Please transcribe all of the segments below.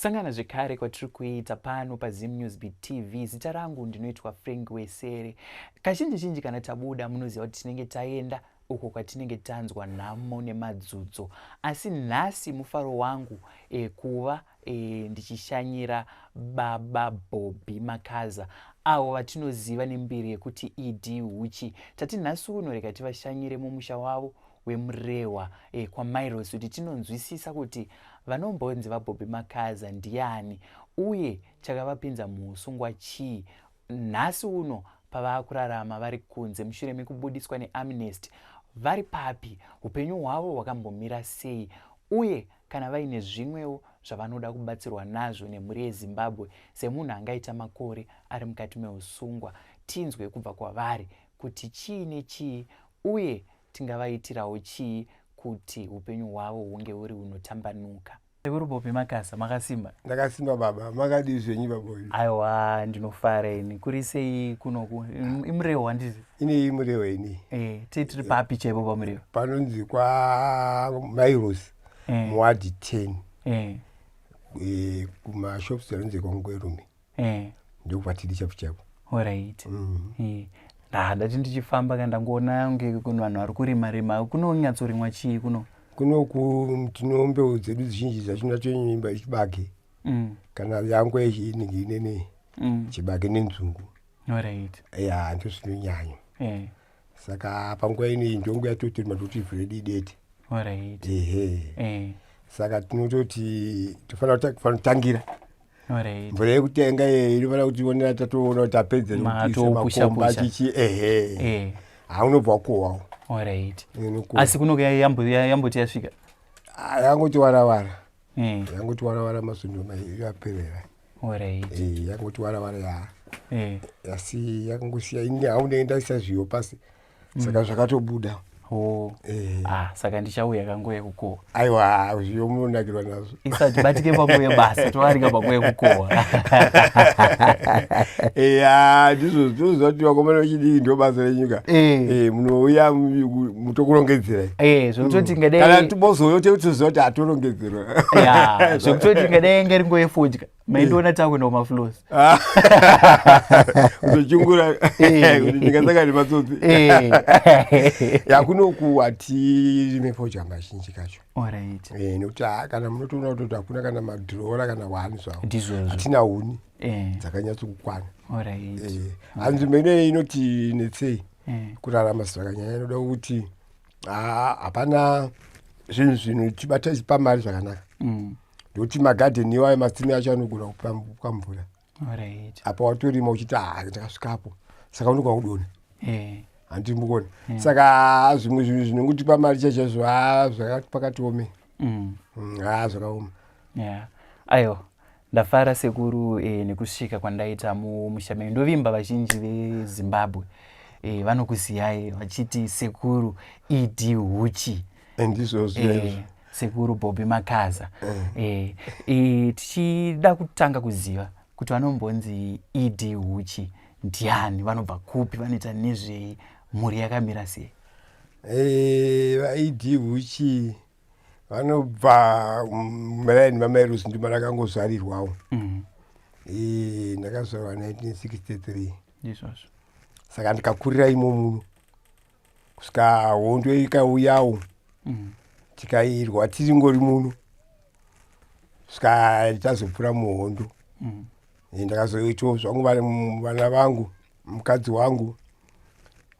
Kusangana zvekare kwatiri kuita pano paZim News Beat TV. Zita rangu ndinoitwa Frank Wesere. Kazhinji zhinji kana tabuda munoziva kuti tinenge taenda uko kwatinenge tanzwa nhamo nemadzudzo. Asi nhasi mufaro wangu e, kuva e, ndichishanyira baba Bobby Makaza avo vatinoziva nembiri yekuti ED Huchi. Tati nhasi uno rega tivashanyire mumusha wavo weMurehwa e, kwaMairos kuti tinonzwisisa kuti vanombonzi vaBobby Makaza ndiani uye chakavapinza muusungwa chii nhasi uno pavaakurarama vari kunze mushure mekubudiswa neamnesty vari papi upenyu hwavo hwakambomira sei uye kana vaine zvimwewo zvavanoda kubatsirwa nazvo nemhuri yeZimbabwe semunhu angaita makore ari mukati meusungwa tinzwe kubva kwavari kuti chii nechii uye tingavaitirawo chii kuti upenyu hwavo hunge huri hunotambanuka. Sekuru Bobi Makasa, makasimba? Ndakasimba baba, makadii zvenyu baba uyu? Aiwa, ndinofara ini. Kuri sei kunoku? Imurewo handiti? Ine imurewo ini. Eh, tiri tiri papi chaipo pamurewo? Panonzi kwa Mairos, eh. Muward 10. Eh. Eh, kumashops anonzi kwaNgwerume. Eh. Ndokwatiri chapo chapo. Alright. Mm. Eh. Nda ndati ndichifamba ka ndangoona kunge kuno vanhu vari kurima rima. Kunonyatsorimwa chii kuno? Kunoku tino mbeu dzedu zhinji dzatinotoimba chibage. Mm. Kana yangu inenge inene mm. chibage nenzungu. Alright. Ya ndozvinonyanya. Eh. Saka panguva ineyi ndonguva yatotirima tokuti ivhu redu idete. Alright. Ehe. Eh. Saka tinototi tofanira kutangira mvura yekutenga iyi inofanira kutionera tatoona kuti tapedza nekuisa makomba chichi ehe eh. haunobva wakohwawo asi kunoka yamboti yasvika ah, yangoti warawara eh. yangoti warawara masvondo mairi aperera eh, yangoti warawara ya asi yakangosiya ini haunenge ndaisa zviyo pasi saka zvakatobuda Oh. Eh. Ah, saka ndichauya kanguva yekukohwa. Aiwa, zviyo munonakirwa nazvo. Isati batike panguva yebasa, toarika panguva yekukohwa. Eya, ndizvo ndizvo kuti vakomana vechidiki ndo basa renyika. Eh, eh munouya mutokurongedzera. Eh, zvekutoti ngadai kana tibozouya totoziva kuti atorongedzerwa. Ya, zvekutoti ngadai ngeri nguva yefodya. Maindiona takuenda kumafloors. Ah. Kutochungura eh. kuti ndingasangana nematsotsi. Eh. Ya kunoku hatirime fodya mazhinji kacho. Alright. Eh, nekuti ah, kana munotoona kutoti hakuna kana madhirora kana hwani zvawo. Ndizvozvo. Hatina huni eh. dzakanyatso kukwana. Alright. Eh. Hanzvimbo ineyi inoti netsei kurarama zvakanyanya inoda kuti ah, hapana zvinhu zvinotibata pamari zvakanaka. Mm. Ndokuti magadheni iwayo matsime acho anogona kupa mvura. Alright. Apa watorima uchiti ah ndakasvikapo. Saka unogona kudonha. Eh. Handiti mukuona. Yeah. Saka zvimwe zvinhu zvinongotipa mari chaizvo ah zvakati pakati ome. Mm. Mm, ah zvakaoma. Yeah. Ayo ndafara sekuru eh, nekusvika kwandaita mumusha menyu. Ndovimba vazhinji veZimbabwe eh, vanokuziyai vachiti sekuru ED Huchi. Ndizvozvo. Eh, sekuru Bobby Makaza. Eh. Eh, eh, tichida kutanga kuziva kuti vanombonzi ED Huchi ndiani, vanobva kupi, vanoita nezvei, mhuri yakamira sei? Eh, vaED Huchi vanobva muraini maMairusi ndimo ndakangozvarirwawo. Mm. Eh, ndakazvarwa 1963. Ndizvozvo. Saka ndikakurira imo muno. Kusvika hondo ikauyawo mm. tikairwa tiringori muno kusvika tazopfuura muhondo mm. Ndakazoitawo zvangu vana vangu mukadzi wangu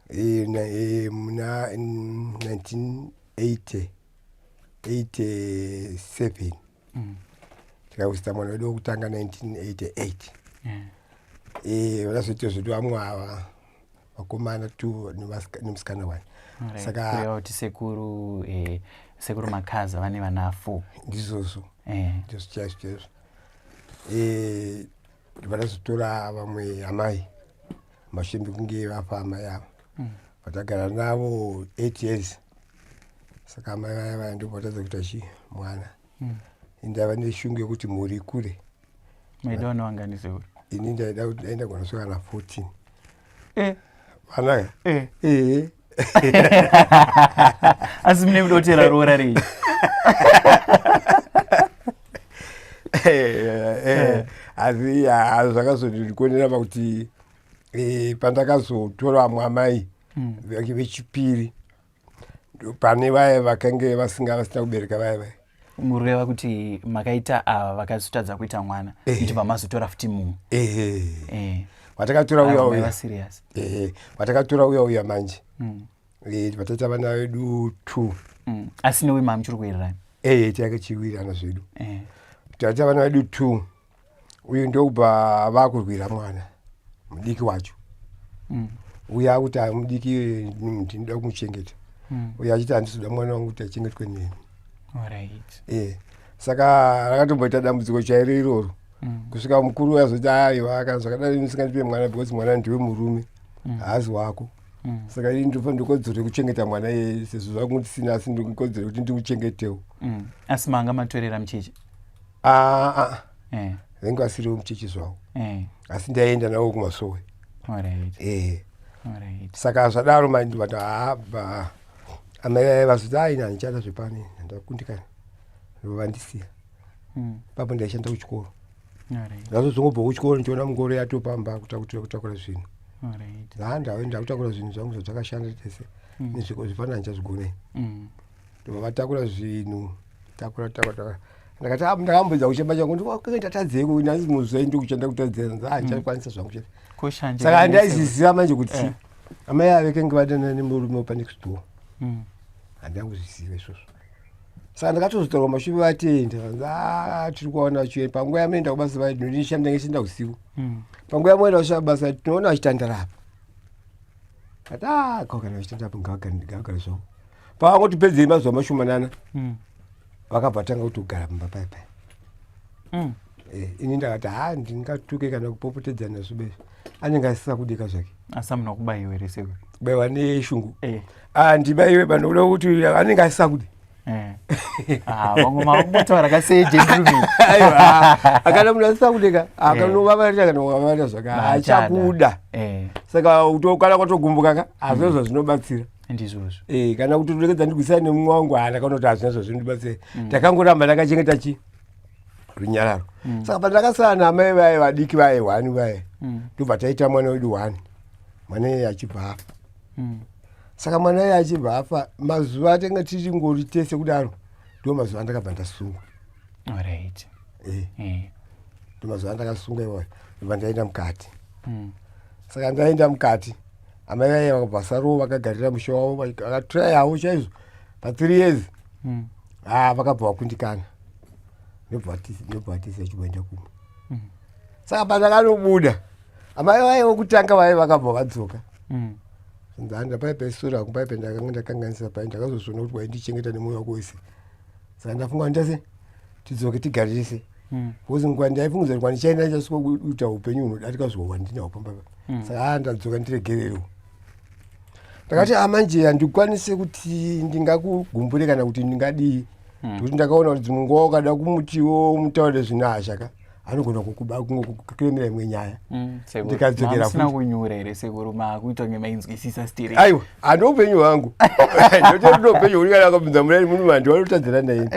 e, e, muna 1987 mm. Tikakusita mwana wedu wekutanga 1988 yeah. E, vakazoita zvedu vamwe ava vakomana two nemusikana one. Saka kuti sekuru eh, sekuru Makaza vane vana four. Ndizvozvo eh. Ndizvo chaizvo chaizvo eh, vakazotora vamwe amai mashure mekunge vafa amai ava mm. Vatagara navo 8 years. Saka amai vaya vaya ndipo vatadza kuita chi mwana mm. Indava neshungu yekuti mhuri ikure. Maida vana vangani sekuru? Ini ndaida kuti ndaenda kunosvika na 14. Eh. Vana? Eh. Eh. Asi mune mudotera roora rei? Asi zvakazondikonera pakuti pandakazotora vamwe amai vechipiri pane vaya vakange vasinga vasina kubereka vaya vaya. Mureva kuti makaita ava vakazotadza kuita mwana, muchibva mazotora futi mumwe? Ehe, vatakatora uya uya. Serious? Ehe, vatakatora uya uya manje. Vataita vana vedu two. Asi newe mamuchiri kuwirirana? Ehe, takachiwirirana zvedu. Taita vana vedu two, uyu ndokubva vakurwira mwana mudiki wacho. Uyo akuti mudiki ndinoda kumuchengeta, uyo achiti handisi kuda mwana wangu kuti achengetwe neni. Saka rakatomboita dambudziko chairo iroro kusvika mukuru azoti, "Aiwa, kana zvakadai musingandipe mwana, because mwana ndiwe murume, haazi wako. Saka ini ndokodzero yekuchengeta mwana iyeye sezvo zvangu ndisina, asi ndikodzero yekuti ndimuchengetewo." Asi manga matorera muchechi? Aa, venge vasiriwo muchechi zvavo, asi ndaienda navo kumasowe. Saka zvadaro manje vati haba amai vaiva vazoti, "Aina, handichada zvepano, ndakundikana." Ndovandisiya. Ipapo ndaishanda kuchikoro. Ndazozongobva kuchikoro ndichiona mungoro yatopamba kutakura zvinhu. Ha, ndakutakura zvinhu zvangu zvatakashanda tese nezvipana, handichazvigonei. Ndobva vatakura zvinhu, takura, takura, takura. Ndakati, "Ah," ndakambodza kuchema changu, ndikanga ndatadzeiko nhasi muzai ndikuchanda kutadzira, nzi handichakwanisa zvangu chete. Ko shanje? Saka handaiziziva manje kuti amai ave kenge vadanana nemurume wepa next door. Handina kuzviziva izvozvo. Saka ndakatozotaurwa mashure vatenda, vanzi, "Ah, tiri kuvaona vachiuya panguva yamunoenda kubasa." Vaindishanda ndichienda usiku. "Panguva yamunoenda kusvika basa tinoona vachitandara apa." Ati, "Ah, ko kana vachitandara apa, ngavagare zvavo." Pavangoti pedzei mazuva mashomanana, vakabva tanga kutogara pamba paya paya. Ini ndakati, ha, ndingatuke kana kupopotedzana nazvo bezvo, anenge asisa kudika zvake. Asi hamuna kubayiwa here, sekuru? Kubayiwa neshungu? Ah, ndibaiwe panokuda kuti anenge asisa kude. Ah, vamwe makumbotaura kasegentleman. Aiwa, akana munhu asisa kudeka akanovavarira kana kuvavarira zvaka hachakuda. Saka kana kwatogumbuka ka, hazvina zvazvinobatsira. Ndizvozvo. Kana kuti torekedza ndigwisane nemumwe wangu, ha, ndakaona kuti hazvina zvazvinodibatsira. Ndakangoramba ndakachengeta chi runyararo. Saka pandakasara naamai vaye vadiki vaye one vaye, ndobva taita mwana wedu one, mwana iye achibva afa. Saka mwana iye achibva afa, mazuva atanga tichingori tese kudaro, ndo mazuva andakabva ndasungwa. Ndo mazuva andakasungwa iwayo, ndobva ndaenda mukati. Saka ndaenda mukati, amai vaye vakabva sarowo, vakagarira musha wavo, vakatraya havo chaizvo pa3 years. Ha, vakabva vakundikana, ndobva vatisa chiboenda kumwe. Saka pandakanobuda, amai vaye vokutanga vaye vakabva vadzoka. Nzanda pai paisura hangu pai pandakanga ndakanganisa pai, ndakazozviona kuti waindichengeta nemwoyo wako wese, saka ndafunga kuti ndase tidzoke tigare tese, because nguva ndaifungidza kuti kwandichaenda ndichasvika kuita upenyu hunodarika zvahwandinahwo pamba. Saka aa, ndadzoka, ndiregererewo. Ndakati, amanje handikwanise kuti ndingakugumbure kana kuti ndingadii, nekuti ndakaona kuti dzimwe nguva ukada kumutiwo mutaurire zvine hasha ka, anogona kukuremera imwe nyaya. Ndikadzokera. Musina kunyura here, sekuru? Makuita kunge mainzwisisa stiri. Aiwa, handi upenyu hwangu, ndotori upenyu huri kana akapinza murani munhu vanhu vanotadzira naini.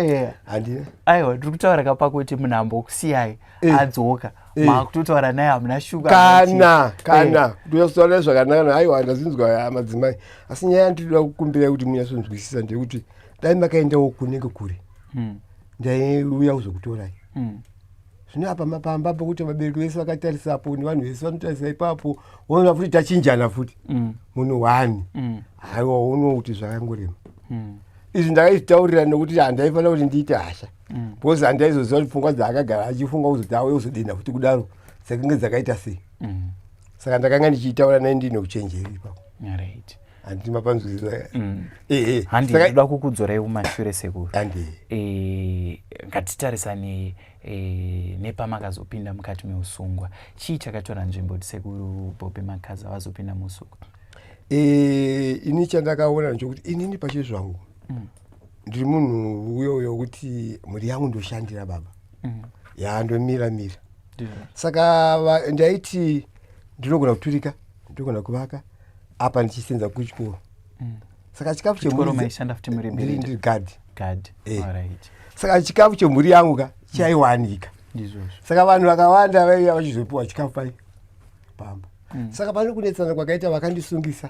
Handina. Aiwa, tiri kutaura kapakuti munhu ambokusiyai, adzoka, makutotaura naye hamuna shuga. Kana kutonyatsotaurai zvakanaka. Aiwa, ndazinzwa madzimai, asi nyaya yandinoda kukumbira kuti munyatsonzwisisa ndeyekuti dai makaendawo kunenge kure, ndaiuya kuzokutorai. Zvino apa mapamba pokuti vabereki vese vakatarisapo nevanhu vese vanotarisa ipapo, woona futi tachinjana futi munhu one. Haiwa, uno kuti zvakangorema. Izvi ndakaizvitaurira nekuti handaifanira kuti ndiite hasha, because handaizoziva kuti pfungwa dzaakagara achifunga kuzoti auye kuzodenda futi kudaro dzakange dzakaita sei. Saka ndakanga ndichiitaura naye ndine uchenjeri ipapo. Handiti mapanzwisisa? Ehe. Handi ndoda kukudzorai kumashure, sekuru. Handi. Ngatitarisane nepamakazopinda mukati meusungwa. Chii chakatora nzvimbo kuti Sekuru Bobby Makaza vazopinda muusungwa? Ini chandakaona ndechokuti inini pachezvangu ndiri munhu uyo uyo wekuti mhuri yangu ndoshandira baba, yandomira mira. Saka ndaiti ndinogona kuturika, ndinogona kuvaka apa ndichisenza kuchikoro. Saka chikafu Chikoro maishanda futi muri ndiri builder? Guard. Guard. Saka chikafu chemhuri yangu ka chaiwanika. Ndizvozvo. Saka vanhu vakawanda vaiuya vachizopiwa chikafu pai pamba. Saka pane kunetsana kwakaita, vakandisungisa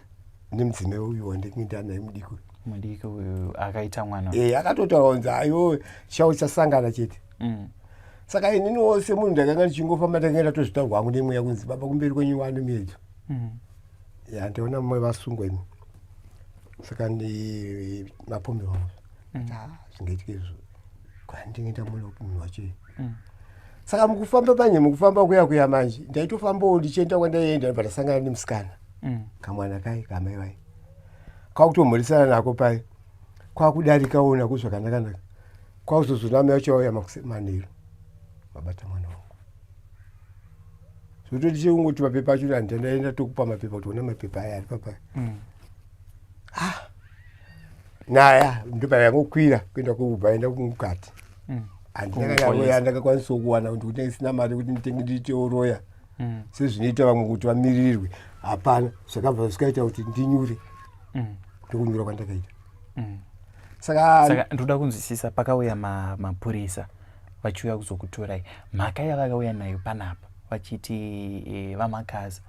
nemudzimai uyu wandinge ndanaye mudiki uyu. Mudiki uyu akaita mwana. E, akatotaura kunzi aiwo chavo chasangana chete. Saka inini wose munhu ndakanga ndichingofamba, ndakanga ndatozvitaurwa hangu nemweya kunzi baba, kumberi kwenyu wane miedzo. Ya, ndaona mumwe vasungwa imi, saka ndi mapomerwa. Zvingaitike izvo kwandinge ndamona kuti munhu wacho. Saka mukufamba panye, mukufamba kuya kuya manje, ndaitofambawo ndichienda kwandaienda, ndobva ndasangana nemusikana. Kamwana kai kamai vai kwakutomhoresana nako pai, kwakudarikawo nako zvakanakanaka, kwakuzozona mai vacho vauya manheru, mabata mwana wangu. Zvototi chekungoti mapepa acho handandaenda tokupa mapepa kuti ona mapepa aya ari papa. Ah, naya ndobva yangokwira kuenda kubva enda mukati. Handina kana Kupolice. roya ndakakwanisawo kuwana kuti ndinge sina mari kuti nditenge ndiitewo roya sezvinoita vamwe kuti vamiririrwe, hapana. Zvakabva zvikaita kuti ndinyure. Ndokunyura kwandakaita. Saka Saka ndoda kunzwisisa, pakauya mapurisa vachiuya kuzokutorai, mhaka yavakauya nayo panapa vachiti vaMakaza,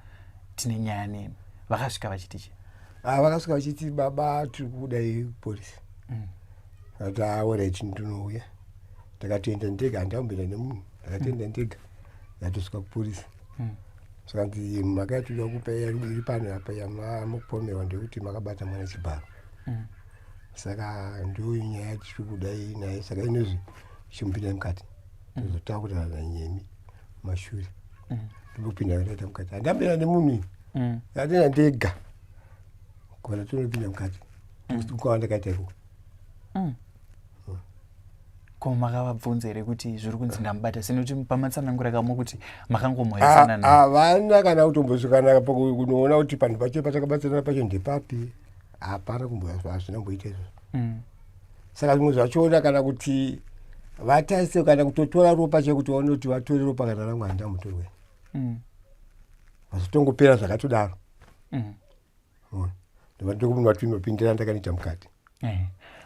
tine nyaya nemi, vakasvika vachiti chi? Ah, vakasvika vachiti, baba, tiri kudai polisi. Ati, alright, ndinouya. Ndakatoenda ndega, handamboenda nemunhu, ndakatoenda ndega, ndatosvika kupolisi. Zvakanzi mhaka yatinoda kupa iri pano apa yamamukupomerwa ndekuti makabata mwana chibharo. Saka ndo nyaya yatiri kudai naye. Saka inozvi chimbopindai mukati, tozotaurana nemi mashure. Ndopinda ndaita mukati, handamboenda nemunhu ini. Ndatoenda ndega kona, tonopinda mukati kwava ndakaita ikoko. Ko makavabvunza here kuti zviri kunzi ndamubata senokuti pamatsanangura kamwe kuti makangomhoresana naye? Havana kana kutombosvikana kunoona kuti panhu pacho patakabatsirana pacho ndepapi. Hapana kumbo, hazvina kumboita izvozvo. Saka zvimwe zvachona kana kuti vatarise kana kutotora ropa chekuti vaone kuti vatore ropa kana rangu handamutorwe. Vazotongopera zvakatodaro. Ndobva ndakanoita mukati.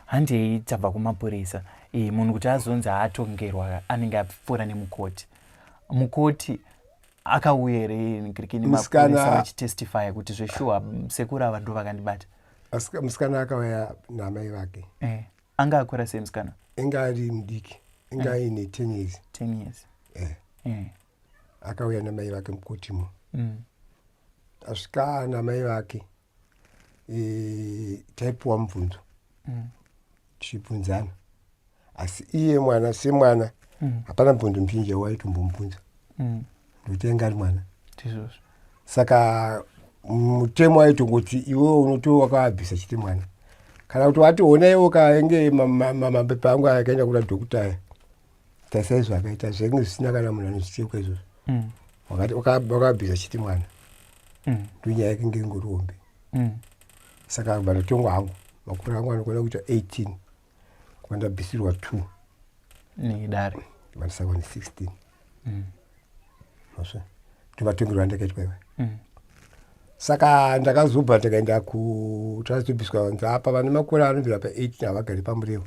Handei tabva kumapurisa. Munhu kuti azonzi aatongerwa anenge apfuura nemukoti. Mukoti akauya here kirikini mapurisa vachitestifya kuti zveshuwa sekuru ava ndo vakandibata? Musikana akauya namai vake. Anga akura sei musikana? Inga ari mudiki, inga aine 10 years. 10 years. Akauya namai vake mukotimo. Asvika namai vake, taipiwa mubvunzo tichibvunzana, asi iye mwana semwana hapana mubvunzo muzhinji waitombomubvunza nekuti ainge ari mwana. Ndizvozvo. Saka mutemo waitongoti iwewe unoto wakavabvisa chete mwana, kana kuti wati honaiwo kaenge mapepa angu aya akaenda kuna doctor aya, tarisai zvakaita, zvainge zvisina kana munhu anozvicheuka izvozvo. Wakabvisa chete mwana. Ndonyaya yake ingori hombe. Saka vandatongwa hangu, makore angu anokwana kuita 18 kwandabvisirwa 2 nedare. Vandisakwa ne16. Masva ndomatongerwo andakaitwa iwe. Saka ndakazobva ndikaenda ku takazobviswa nzi apa vane makore anobvira pa18 havagari paMurewa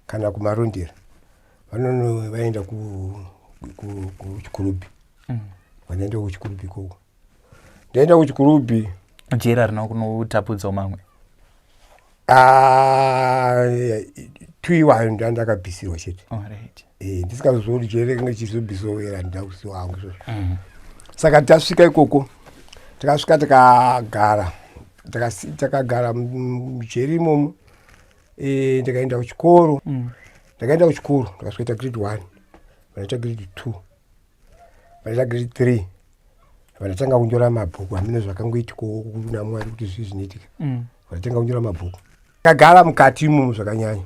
kana kuMarondera, vanono vaenda kuChikurubi. Vandaenda kuChikurubi ikoko, ndaenda kuChikurubi. Jeri harina kunotapudzawo mamwe? Ah, tuiwayo ndandakabvisirwa chete. Alright. Ndisingazozwa kuti jeri ringe chizobviswa era handina kuziwa hangu izvozvo. Saka tasvika ikoko, takasvika tikagara, takagara mujeri imomo. Ndikaenda kuchikoro. Ndakaenda kuchikoro, ndakasvikaita grade 1, vandaita grade 2, vandaita grade 3, vandatanga kunyora mabhuku. Hamene zvakangoitikawo kuna Mwari kuti zvii zvinoitika. Vandatanga kunyora mabhuku, ndakagara mukati imomo zvakanyanya.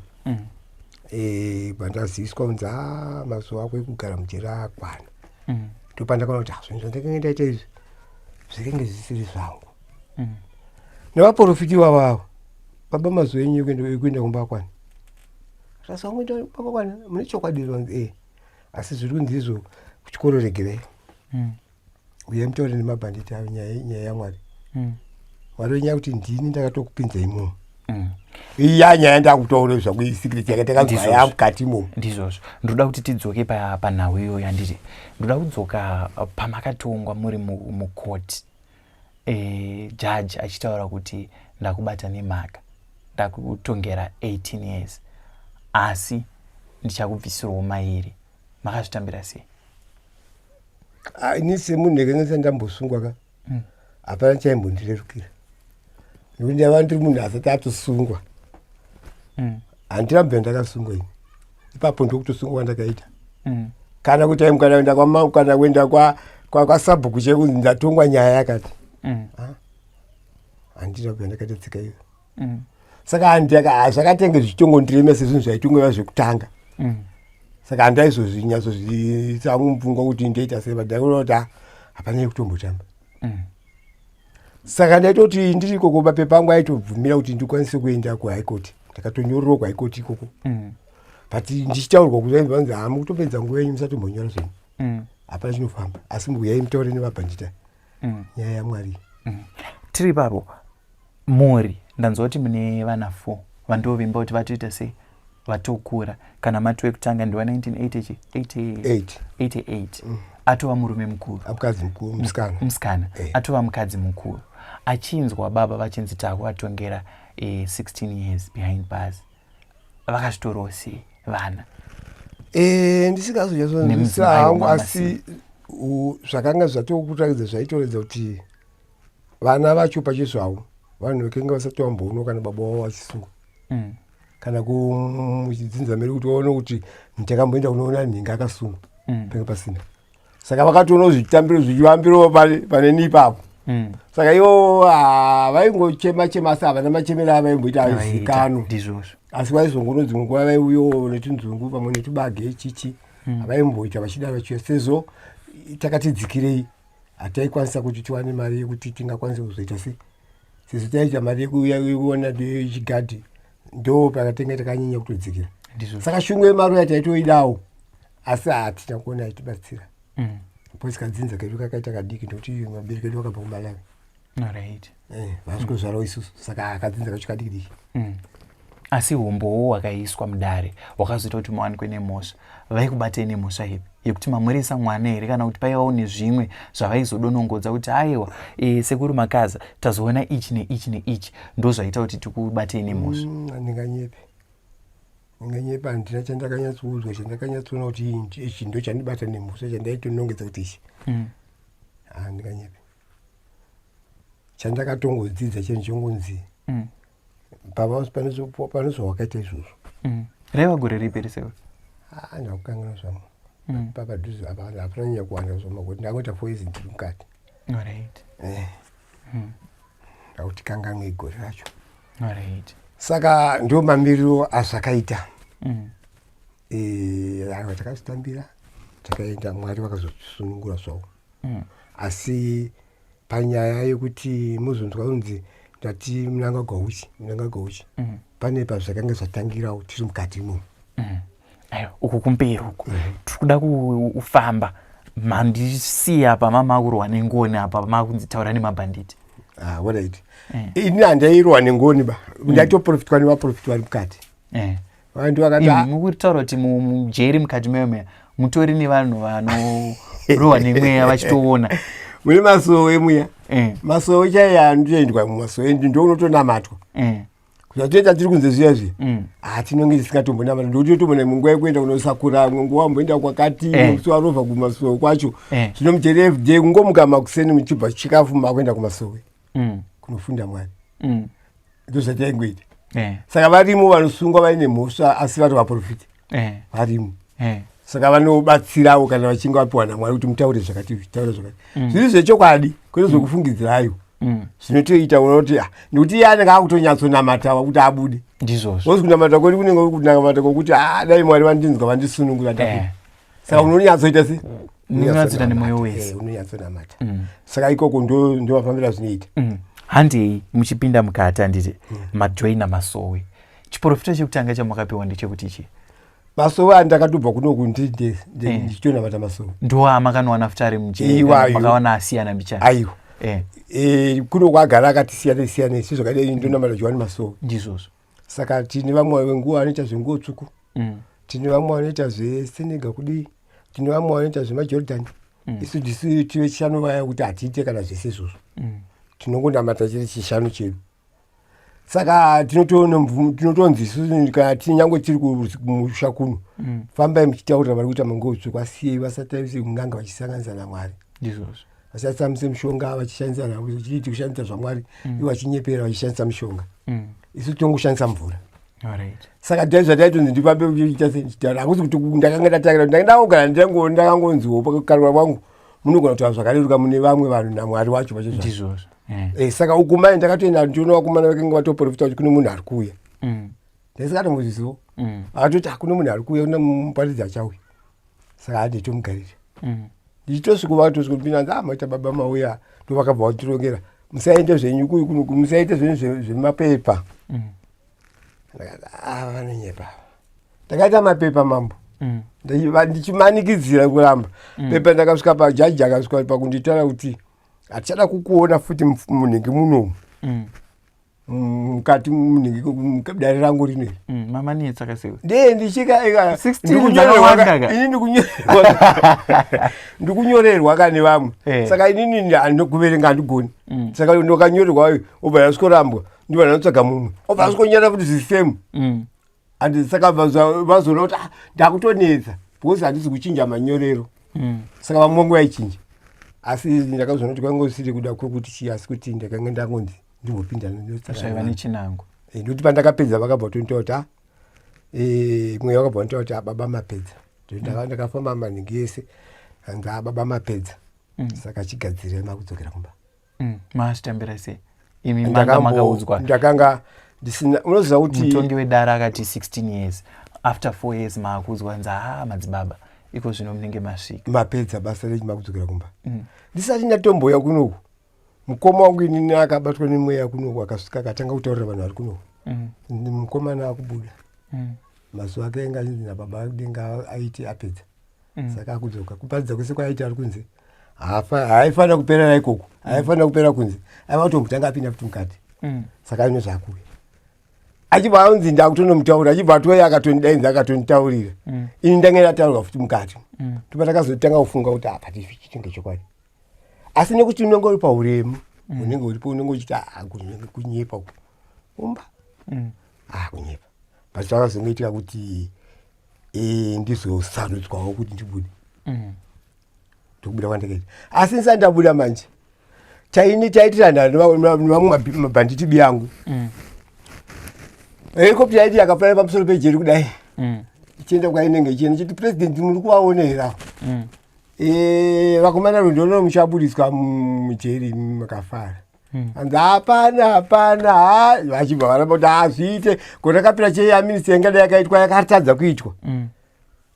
Pandaziviswa kunzi a mazuva ako ekugara mujeri akwana, ndopandakaona kuti, ah, zvinhu zvandakanga ndaita izvi zvikenge zvisiri zvangu. Nevaprofiti vavavo, baba, mazuva enyu ekuenda kumba akwana. Rasangoita kumba kwakwana, mune chokwadi? Vanzi e, asi zviri kunzi izvo kuchikoro regerei. Uye mutaure nemabhanditi ayo nyaya yamwari. Mwari wenyaya kuti ndini ndakatokupinza imomo. Iya nyaya ndakutaura zvangu isecret yaka takanzwa yamukati imomo. Ndizvozvo. Ndoda kuti tidzoke panhau iyoyo handiti. Ndoda kudzoka pamakatongwa muri mucourt. Judge achitaura kuti ndakubata nemhaka. Ndakutongera 18 years. Asi ndichakubvisirawo mairi. Makazvitambira sei? Ah, ini semunhu ndakanga ndambosungwa ka. Hapana chaimbondirerukira. Nekuti ndaiva ndiri munhu asati atosungwa. Handirambe ndakasungwa ini. Ipapo ndokutosungwa kwandakaita. Kana kuti kana kuenda kwamambo kana kuenda kwasabhuku chekunzi ndatongwa nyaya yakati. Handirambe ndakaita tsika iyo. Saka zvakatenge zvichitongondirema sezvinhu zvaitongova zvekutanga. Saka handaizozvinyatsozviisa mupfungwa kuti ndoita sei, but ndaikuona kuti hapana yekutombotamba. Saka ndaitoti ndiri ikoko mapepa angu aitobvumira kuti ndikwanise kuenda kuhigh court. Ndakatonyorerwa kuhigh court ikoko. But ndichitaurwa kuti vanzi hamukutopedza nguva yenyu musatombonyora zvenyu. Hapana chinofamba. Asi mbuyai mutaure nevabhandita. Nyaya yaMwari. Tiri ipapo mhuri ndanzwa kuti mune vana 4 vandovimba kuti vatoita sei vatokura kana mati wekutanga ndiwa 1988 atova murume mukuru, mukadzi mukuru, musikana, musikana atova mukadzi mukuru achinzwa baba vachinzi takuvatongera 16 years behind bars, vakazvitorawo sei vana? Ndisingazonyatsonzwisisa hangu, asi zvakanga zvatokuratidza zvaitoratidza kuti vana vacho pachezvavo vanhu vakanga vasati vamboonwa kana baba vavo vachisungwa kana kudzinza meri kuti vaone kuti takamboenda kunoona nhinga akasungwa penge pasina. Saka vakatoona zvitambiro zvichivambirawo paneni ipapo. Saka ivo vaingochema chema, asi havana machemero avaimboita aizikanwa. Asi vaizongono dzimwe nguva vaiuyawo netunzungu pamwe netubage chichi havaimboita vachida vachiuya, sezvo takatidzikirei hataikwanisa kuti tiwane mari yekuti tingakwanisa kuzoita sei, sezvo taiita mari yekuona chigadhi ndo pakatenga takanyanya kutodzikira. Saka shungu yemari yataitoidawo, asi hatina kuona aitibatsira because kadzinza kedu kakaita kadiki ndokuti mabereki edu akabva kuMalawi. Vasvikozvarawo isusu, saka kadzinza kacho kadiki diki. Asi umbowo hwakaiswa mudare hwakazoita kuti muwanikwe nemhosva, vaikubatei nemhosva ipi? Yekuti mamurisa mwana here, kana kuti paivawo nezvimwe zvavaizodonongodza kuti aiwa, sekuru Makaza, tazoona ichi neichi neichi ndo zvaita kuti tikubatei nemhosva? Handinganyepe, ndinganyepa, handina chandakanyatsouzwa chandakanyatsoona kuti ichi ndo chandibata nemhosva chandaitonongedza kuti ichi. Handinganyepe, chandakatongodzidza chinhu chongonzi pane zvawakaita izvozvo. Raiva gore ripi risekuru? Ndakukanganwa zvangu. Papadhuze apa hapana nyanya kuwanda zvomagoti, ndangoita 4 years ndiri mukati. Ndakuti kanganwe gore racho. Saka ndo mamiriro azvakaita. Aiwa, takazvitambira, takaenda, Mwari vakazotisunungura zvavo. Asi panyaya yekuti muzonzwa kunzi ndati Mnangagwa uchi, Mnangagwa uchi, pane pazvakanga zvatangirawo tiri mukati imomo. Aiwa, uku kumberi uku tiri kuda kufamba, mandisiya apa mamakurwa nengoni, apa makunzi taura nemabhanditi. Ah, alright. Ini handairwa nengoni ba, ndaitoprofitwa nevaprofiti vari mukati. Vantu vakati Mukutaura kuti mujeri mukati memeya mutori nevanhu vanorohwa nemweya vachitoona? Mune masowe muya. Masowe chaiya anotoendwa mumasowe, ndo unotonamatwa. Zvatoita tiri kunze zviya zviya, hatinonge tisingatombonamata, ndokuti totombona munguva yekuenda kunosakura, nguva wamboenda kwakati musi warovha kumasowe kwacho. Zvino mujeri everyday kungomuka makuseni muchibva chikafu makuenda kumasowe kunofunda Mwari. Ndo zvataingoita. Saka varimo vanosungwa vaine mhosva asi vari vaprofiti. Varimo. Saka vanobatsirawo kana vachinge vapiwa naMwari kuti mutaure zvakati, taura zvakati zviri zvechokwadi, kwete zvekufungidzirayo. Zvinotoita unoti nekuti iye anenge akutonyatsonamatawa kuti abude. Ndizvozvo. Ozi kunamata kwedu kunenge kunamata kwokuti dai Mwari vandinzwa vandisunungura ndabuda. Saka unonyatsoita se Unonyatsoita nemwoyo wese. Unonyatsonamata. Saka ikoko ndo mafambiro azvinoita. Handei muchipinda mukati, handiti majoina masowe, chiprofita chekutanga chamakapiwa ndechekuti chii? Masowe andakatobva kunoku ndichitonamata masowe. Ndo amakanowana futi ari mujeri? Iwayo. Makawana asiyana mbichana? Aiwa. Kuno kwagara akati siyane siyane, sezvakadai ndonamata Johani Masowe. Ndizvozvo. Saka tine vamwe venguva vanoita zvenguo tsvuku, tine vamwe vanoita zveSenegal kudii, tine vamwe vanoita zvemaJordan. Isu ndisu tive chishanu vaya kuti hatiite kana zvese izvozvo. Tinongonamata chiri chishanu chedu. Saka tinotonzi isusu kana tinyange tiri kumusha kuno, fambai muchitaurira vari kuita manguo tsvuku, asiyei vasatarise kun'anga vachisanganisa naMwari. Ndizvozvo. Vasatambise mishonga vachishandisa, vachiiti kushandisa zvaMwari, ivo vachinyepera vachishandisa mishonga. Isu tinongoshandisa mvura. Saka dai zvataitonzi ndifambe uchiita sechitaura, hakusi kuti ndakanga ndatangira, ndanga ndangogara ndakangonziwo pakarwa kwangu munogona kutaura zvakareruka mune vamwe vanhu naMwari wacho pachezvazvo. Ndizvozvo. Saka uku mai ndakatoenda ndiona vakomana vakanga vatoprofita kuti kune munhu ari kuuya. Ndaisikatombozvizivo. Akatoti hakuna munhu ari kuuya, kuna muparidzi achauya, saka handitomugarira. Ndichitosvika vatosvika kupinda, nzi, "Maita baba mauya." Ndo vakabva vatirongera, "Musaende zvenyu musaite zvenyu zvemapepa." Ndakati, "Ah, vanonyepa." Ndakaita mapepa, mambo. Ndichimanikidzira kuramba pepa. Ndakasvika pajaji, akasvika pakunditaura kuti, "Hatichada kukuona futi munhingi munomu, mukati munhingi dare rangu rineri." Mamanetsa kasewe. Ndee ndichika 16 dzakawanda ka. Ini ndikunyorerwa ka nevamwe. Saka inini kuverenga handigoni. Saka ndokanyorerwa, obva yasvikorambwa, ndibva ndanotsvaga mumwe, obva asvikonyora futi zisemu. And saka vazoona kuti, "Ah, ndakutonetsa because handisi kuchinja manyorero." Saka vamwe vangu vaichinja, asi ndakazoona kuti kwanga kusiri kuda kwekuti chii, asi kuti ndakanga ndangonzi ndimbopinda. Zvaiva nechinangwa. Ndokuti pandakapedza vakabva kutonitaura kuti, mweya wakabva wanitaura kuti, "Baba mapedza." Ndakafamba manhingi ese, hanzi, "Ah, baba mapedza." Saka chigadzirai makudzokera kumba. Mazvitambira sei imi manga makaudzwa? Ndakanga ndisina, unoziva kuti mutongi wedare akati 16 years, after 4 years maakuudzwa nzi, "Ha, madzibaba, iko zvino munenge masvika." Mapedza basa renyu, makudzokera kumba. Ndisati ndatomboya kunoku, mukoma wangu inini akabatwa nemweya kunoku, akasvika akatanga kutaurira vanhu vari kunoku. Mukomana akubuda, mazuva ake ainge achinzi nababa denga aiti apedza. Saka akudzoka, kuparidza kwese kwaaiti ari kunze haaifanira kuperera ikoko, haaifanira kupera kunze, aiva kutombotanga apinda futi mukati. Saka aine zvaakuuya, achibva anzi ndakutonomutaurira, achibva atouya akatondidaidza akatonditaurira. Ini ndange ndataurwa futi mukati. Topa takazotanga kufunga kuti apa chinge chokwadi, asi nekuti unenge uri pauremu, unenge uripo, unenge uchiti, "Ah, kunyepa uku umba." Ah, kunyepa. But zvakazongoitika kuti ndizosarudzwawo kuti ndibude. Ndokubuda kwandakaita, asi ndisati ndabuda manje taini taitirana nevamwe mabhanditi biyangu. Helicopter yaiti yakapfuura pamusoro pejeri kudai, ichienda kwainenge ichienda, chiti, "President, muri kuvaona here avo?" "Vakomana, rwendo muchabudiswa mujeri makafara." Hanzi, "Hapana, hapana." Ha, vachibva varamba kuti hazviite ko rakapira chei amnesty yangadai yakaitwa yakatadza kuitwa.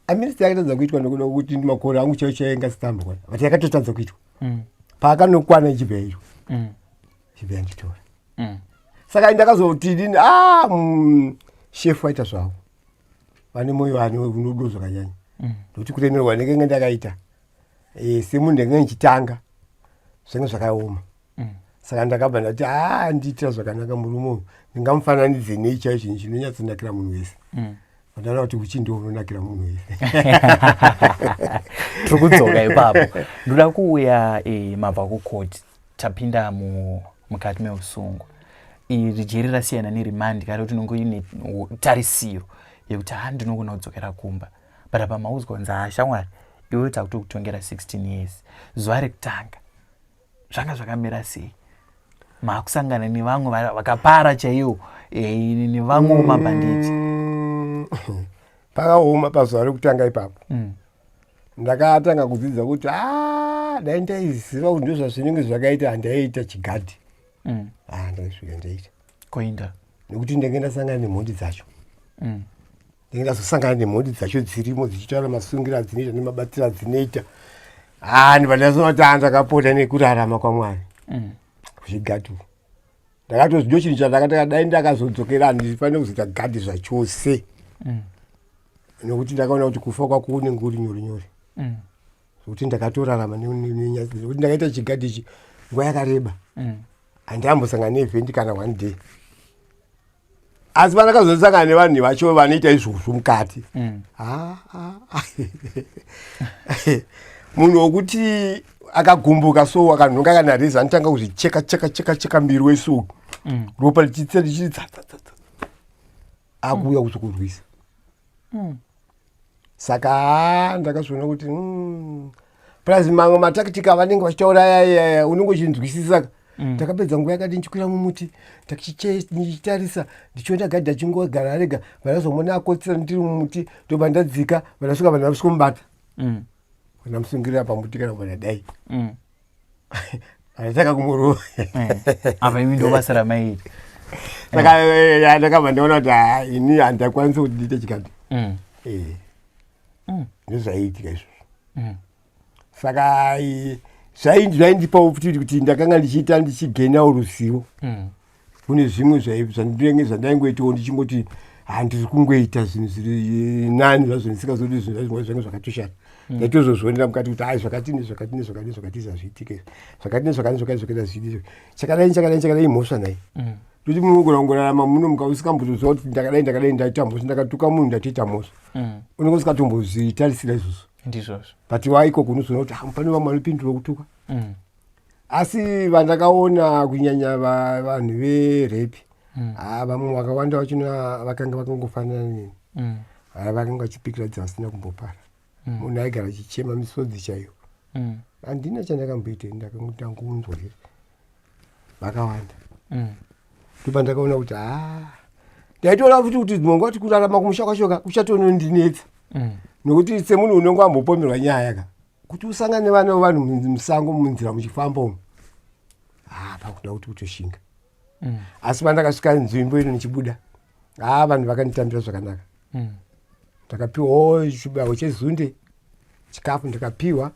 Amnesty yakatadza kuitwa nekuda kuti makore angu chaiyo chaiyo ainge asitambwa, but yakatotadza kuitwa. Paakanokwana ichibva yaitwa, ichibva yanditora. Saka ndakazoti dini, a shefu aita zvavo, vane mwoyo vane unodo zvakanyanya, nokuti kuremerwa ndenge ndakaita semunhu ndenge ndichitanga zvinge zvakaoma. Saka ndakabva ndati, "A, ndiitira zvakanaka murume uyu, ndingamufananidze nei chaicho chinhu chinonyatsonakira munhu wese?" Ndaona kuti uchi ndo unonakira munhu wese. Tiri kudzoka ipapo. Ndoda kuuya mabva kukoti, tapinda mukati meusungwa. Iri jeri rasiyana neremand kare kuti unonge uine tarisiro yekuti, "Ha, ndinogona kudzokera kumba." But apa maudzwa kunzi, "Ha, shamwari, iwe takutokutongera 16 years." Zuva rekutanga zvanga zvakamira sei, maakusangana nevamwe vakapara chaiwo, nevamwewo mabhanditi? Pakaoma pazuva rekutanga ipapo. Ndakatanga kudzidza kuti, a, dai ndaiziva kuti ndo zvazvinenge zvakaita, handaiita chigadhi. Ah, ndaisvika ndaita Koinda. Nekuti ndenge ndasangana nemhondi dzacho. Ndenge ndazosangana nemhondi dzacho dzirimo dzichitaura masungiro adzinoita nemabatiro adzinoita. Ah, ndibva ndazoona kuti, ah, ndakapota nekurarama kwaMwari. Kuchigadhi uku ndakatozi ndo chinhu chandakataka, dai ndakazodzokera handifanire kuzoita gadhi zvachose. Nekuti ndakaona kuti kufa kwako unenge uri nyore nyore. Zvekuti ndakatorarama nekuti ndakaita chigadhi ichi nguva yakareba. Handambosangana neevent kana one day. Asi vandakazosangana nevanhu vacho vanoita izvozvo mukati, Ah, ah, ah. Munhu wokuti akagumbuka, so akanhonga kana reza, anotanga kuzvicheka cheka cheka cheka muviri wese uyu, ropa richitsa richitsa, akuuya kuzokurwisa. Saka haa, ndakazviona kuti plus mamwe matactics avanenge vachitaura ayaya unenge uchinzwisisa. Ndakapedza nguva yakati ndichikwira mumuti, ndichitarisa, ndichiona gadhi achingogara rega. Vandazomona akotsira ndiri mumuti, ndobva ndadzika. Vandasvika, vanhu vaviskomubata, vandamusungirira pamuti kana vanadai, anataka kumurova. Apa imi ndo basa ramaita. Saka ndakabva ndaona kuti haa, ini handakwanisi kuti ndiite chikati. Ndozvaiitika izvozvo. Saka zvaindipawo futi kuti ndakanga ndichiita, ndichigenawo ruzivo kune zvimwe zvandinenge zvandaingoitawo, ndichingoti handiri kungoita zvinhu zviri nani zvazvo, ndisingazoti zvinhu zvazvo zvange zvakatoshata. Ndaitozozvionera mukati kuti ai, zvakati nezvakati nezvakati nezvakati zvazviitike, zvakati nezvakati nezvakati zvakati hazviitike, chakadai chakadai chakadai, mhosva nhai. Toti munogona kungorarama muno muka usingambotoziva kuti ndakadai ndakadai, ndaita mhosva, ndakatuka munhu, ndatoita mhosva. Unenge usingatombozvitarisira izvozvo. Ndizvozvo. But waikoko unozoona kuti ah, pane vamwe vanopindura kutuka. Asi vandakaona kunyanya vanhu verape, ah, vamwe vakawanda vachona vakanga vakangofanana neni. Haya, vakanga vachipikira dzavasina kumbopara. Munhu aigara achichema misodzi chaiyo, handina chandakamboita, ndakangotangounzwa here. Vakawanda. Ndopa ndakaona kuti ha, ndaitoona futi kuti dzimwe nguva kuti kurarama kumusha kwacho ka kuchatonondinetsa, nokuti semunhu unenge wambopomerwa nyaya ka, kuti usangane nevana vevanhu musango, munzira muchifamba umu, ha, pakuda kuti utoshinga. Asi pandakasvika nzvimbo ino ndichibuda, ha, vanhu vakanditambira zvakanaka. Ndakapiwawo chibayiro chezunde, chikafu ndikapiwa.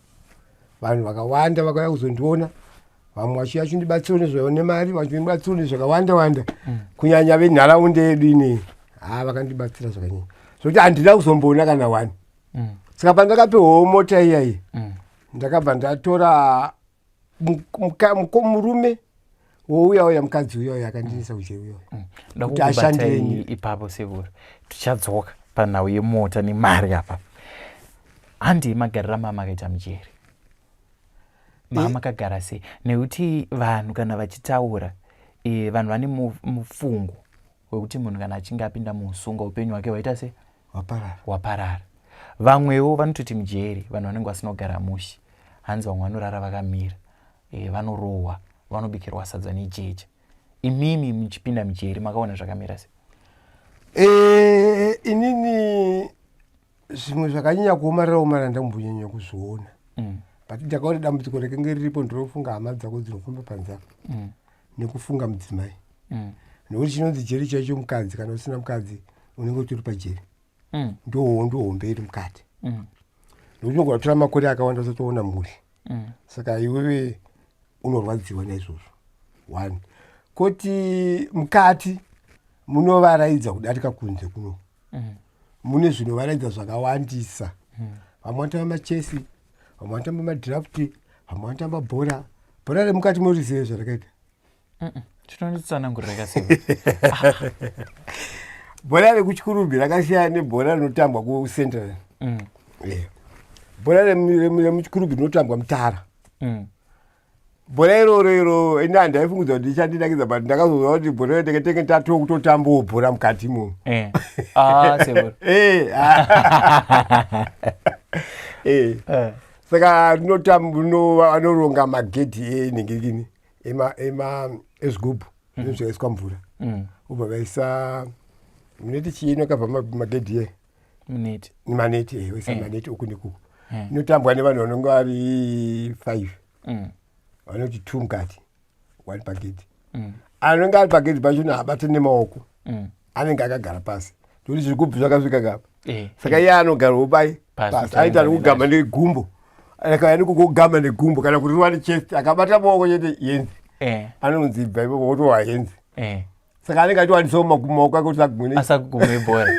Vanhu vakawanda vakauya kuzondiona, vamwe vachiuya vachindibatsira nemari, vachindibatsira nezvakawanda wanda. Kunyanya venharaunda yedu ineyi, ha, vakandibatsira zvakanyanya zvokuti handina kuzomboona kana one. Saka pandakapiwawo mota iyayi, ndakabva ndatora murume wouya uya, mukadzi uya uya akandinisa kujeri uya uya. Kuti ashande Ndakukubatai neni. ipapo sekuru, tichadzoka panhau yemota nemari apa. Handi magariro mama akaita mujeri, mama akagara sei? Nekuti vanhu kana vachitaura, vanhu vane mufungo wekuti munhu kana achinge apinda muusunga, upenyu hwake hwaita sei? Waparara. Waparara. Vamwewo vanototi mujeri vanhu vanenge vasina kugara mushe, hanzi vamwe vanorara vakamira, vanorohwa, vanobikirwa sadza nejecha. Imimi muchipinda mujeri makaona zvakamira sei? Inini zvimwe zvakanyanya kuomarara omarara ndambonyanya kuzviona, but ndakaona dambudziko rekange riripo ndinofunga hama dzako dzinofamba panze apa nekufunga mudzimai, nekuti chinonzi jeri chaicho mukadzi. Kana usina mukadzi unenge utori pajeri. Ndohombe iri mukati, nekuti unogona kutora makore akawanda usatoona mhuri. Saka iwewe unorwadziwa naizvozvo. One, koti mukati munovaraidza kudarika kunze kuno. Mune zvinovaraidza zvakawandisa. Vamwe vanotamba machess, vamwe vanotamba madraft, vamwe vanotamba bhora. Bhora remukati morizive zvarakaita? Tinonditsanangurira kasei? Bhora rekuChikurubi rakasiyana nebhora rinotambwa kuCentral. Bhora remuChikurubi rinotambwa mutara. Bhora iroro iro ini handaifungudza kuti richandinakidza, but ndakazoziva kuti bhora iro tenge tenge tatoo kutotambawo bhora mukati imomo. Ah, sekuru. Eh. Saka vanoronga magedhi enhingirikini ezvigubhu zvinhu zvakaiswa mvura, ubva vaisa muneti chii inokabva magedhi e Muneti. Maneti, vaisa maneti uku nekuku. Inotambwa nevanhu vanonge vari five, vanoti two mukati, one pagedhi. Anonge ari pagedhi pachona haabate nemaoko, anenge akagara pasi, nokuti zvigubhu zvakasvika kapa. Saka iye anogarawo pai? Pasi. Pasi. Aita ari kugama negumbo, akauya nekugama negumbo kana kuti ruva nechest, akabata maoko chete, yenzi. Anonzi ibva ipopo, wotowa yenzi. Saka anenge achiwanisawo maoko ake kuti agume Asagume bhora.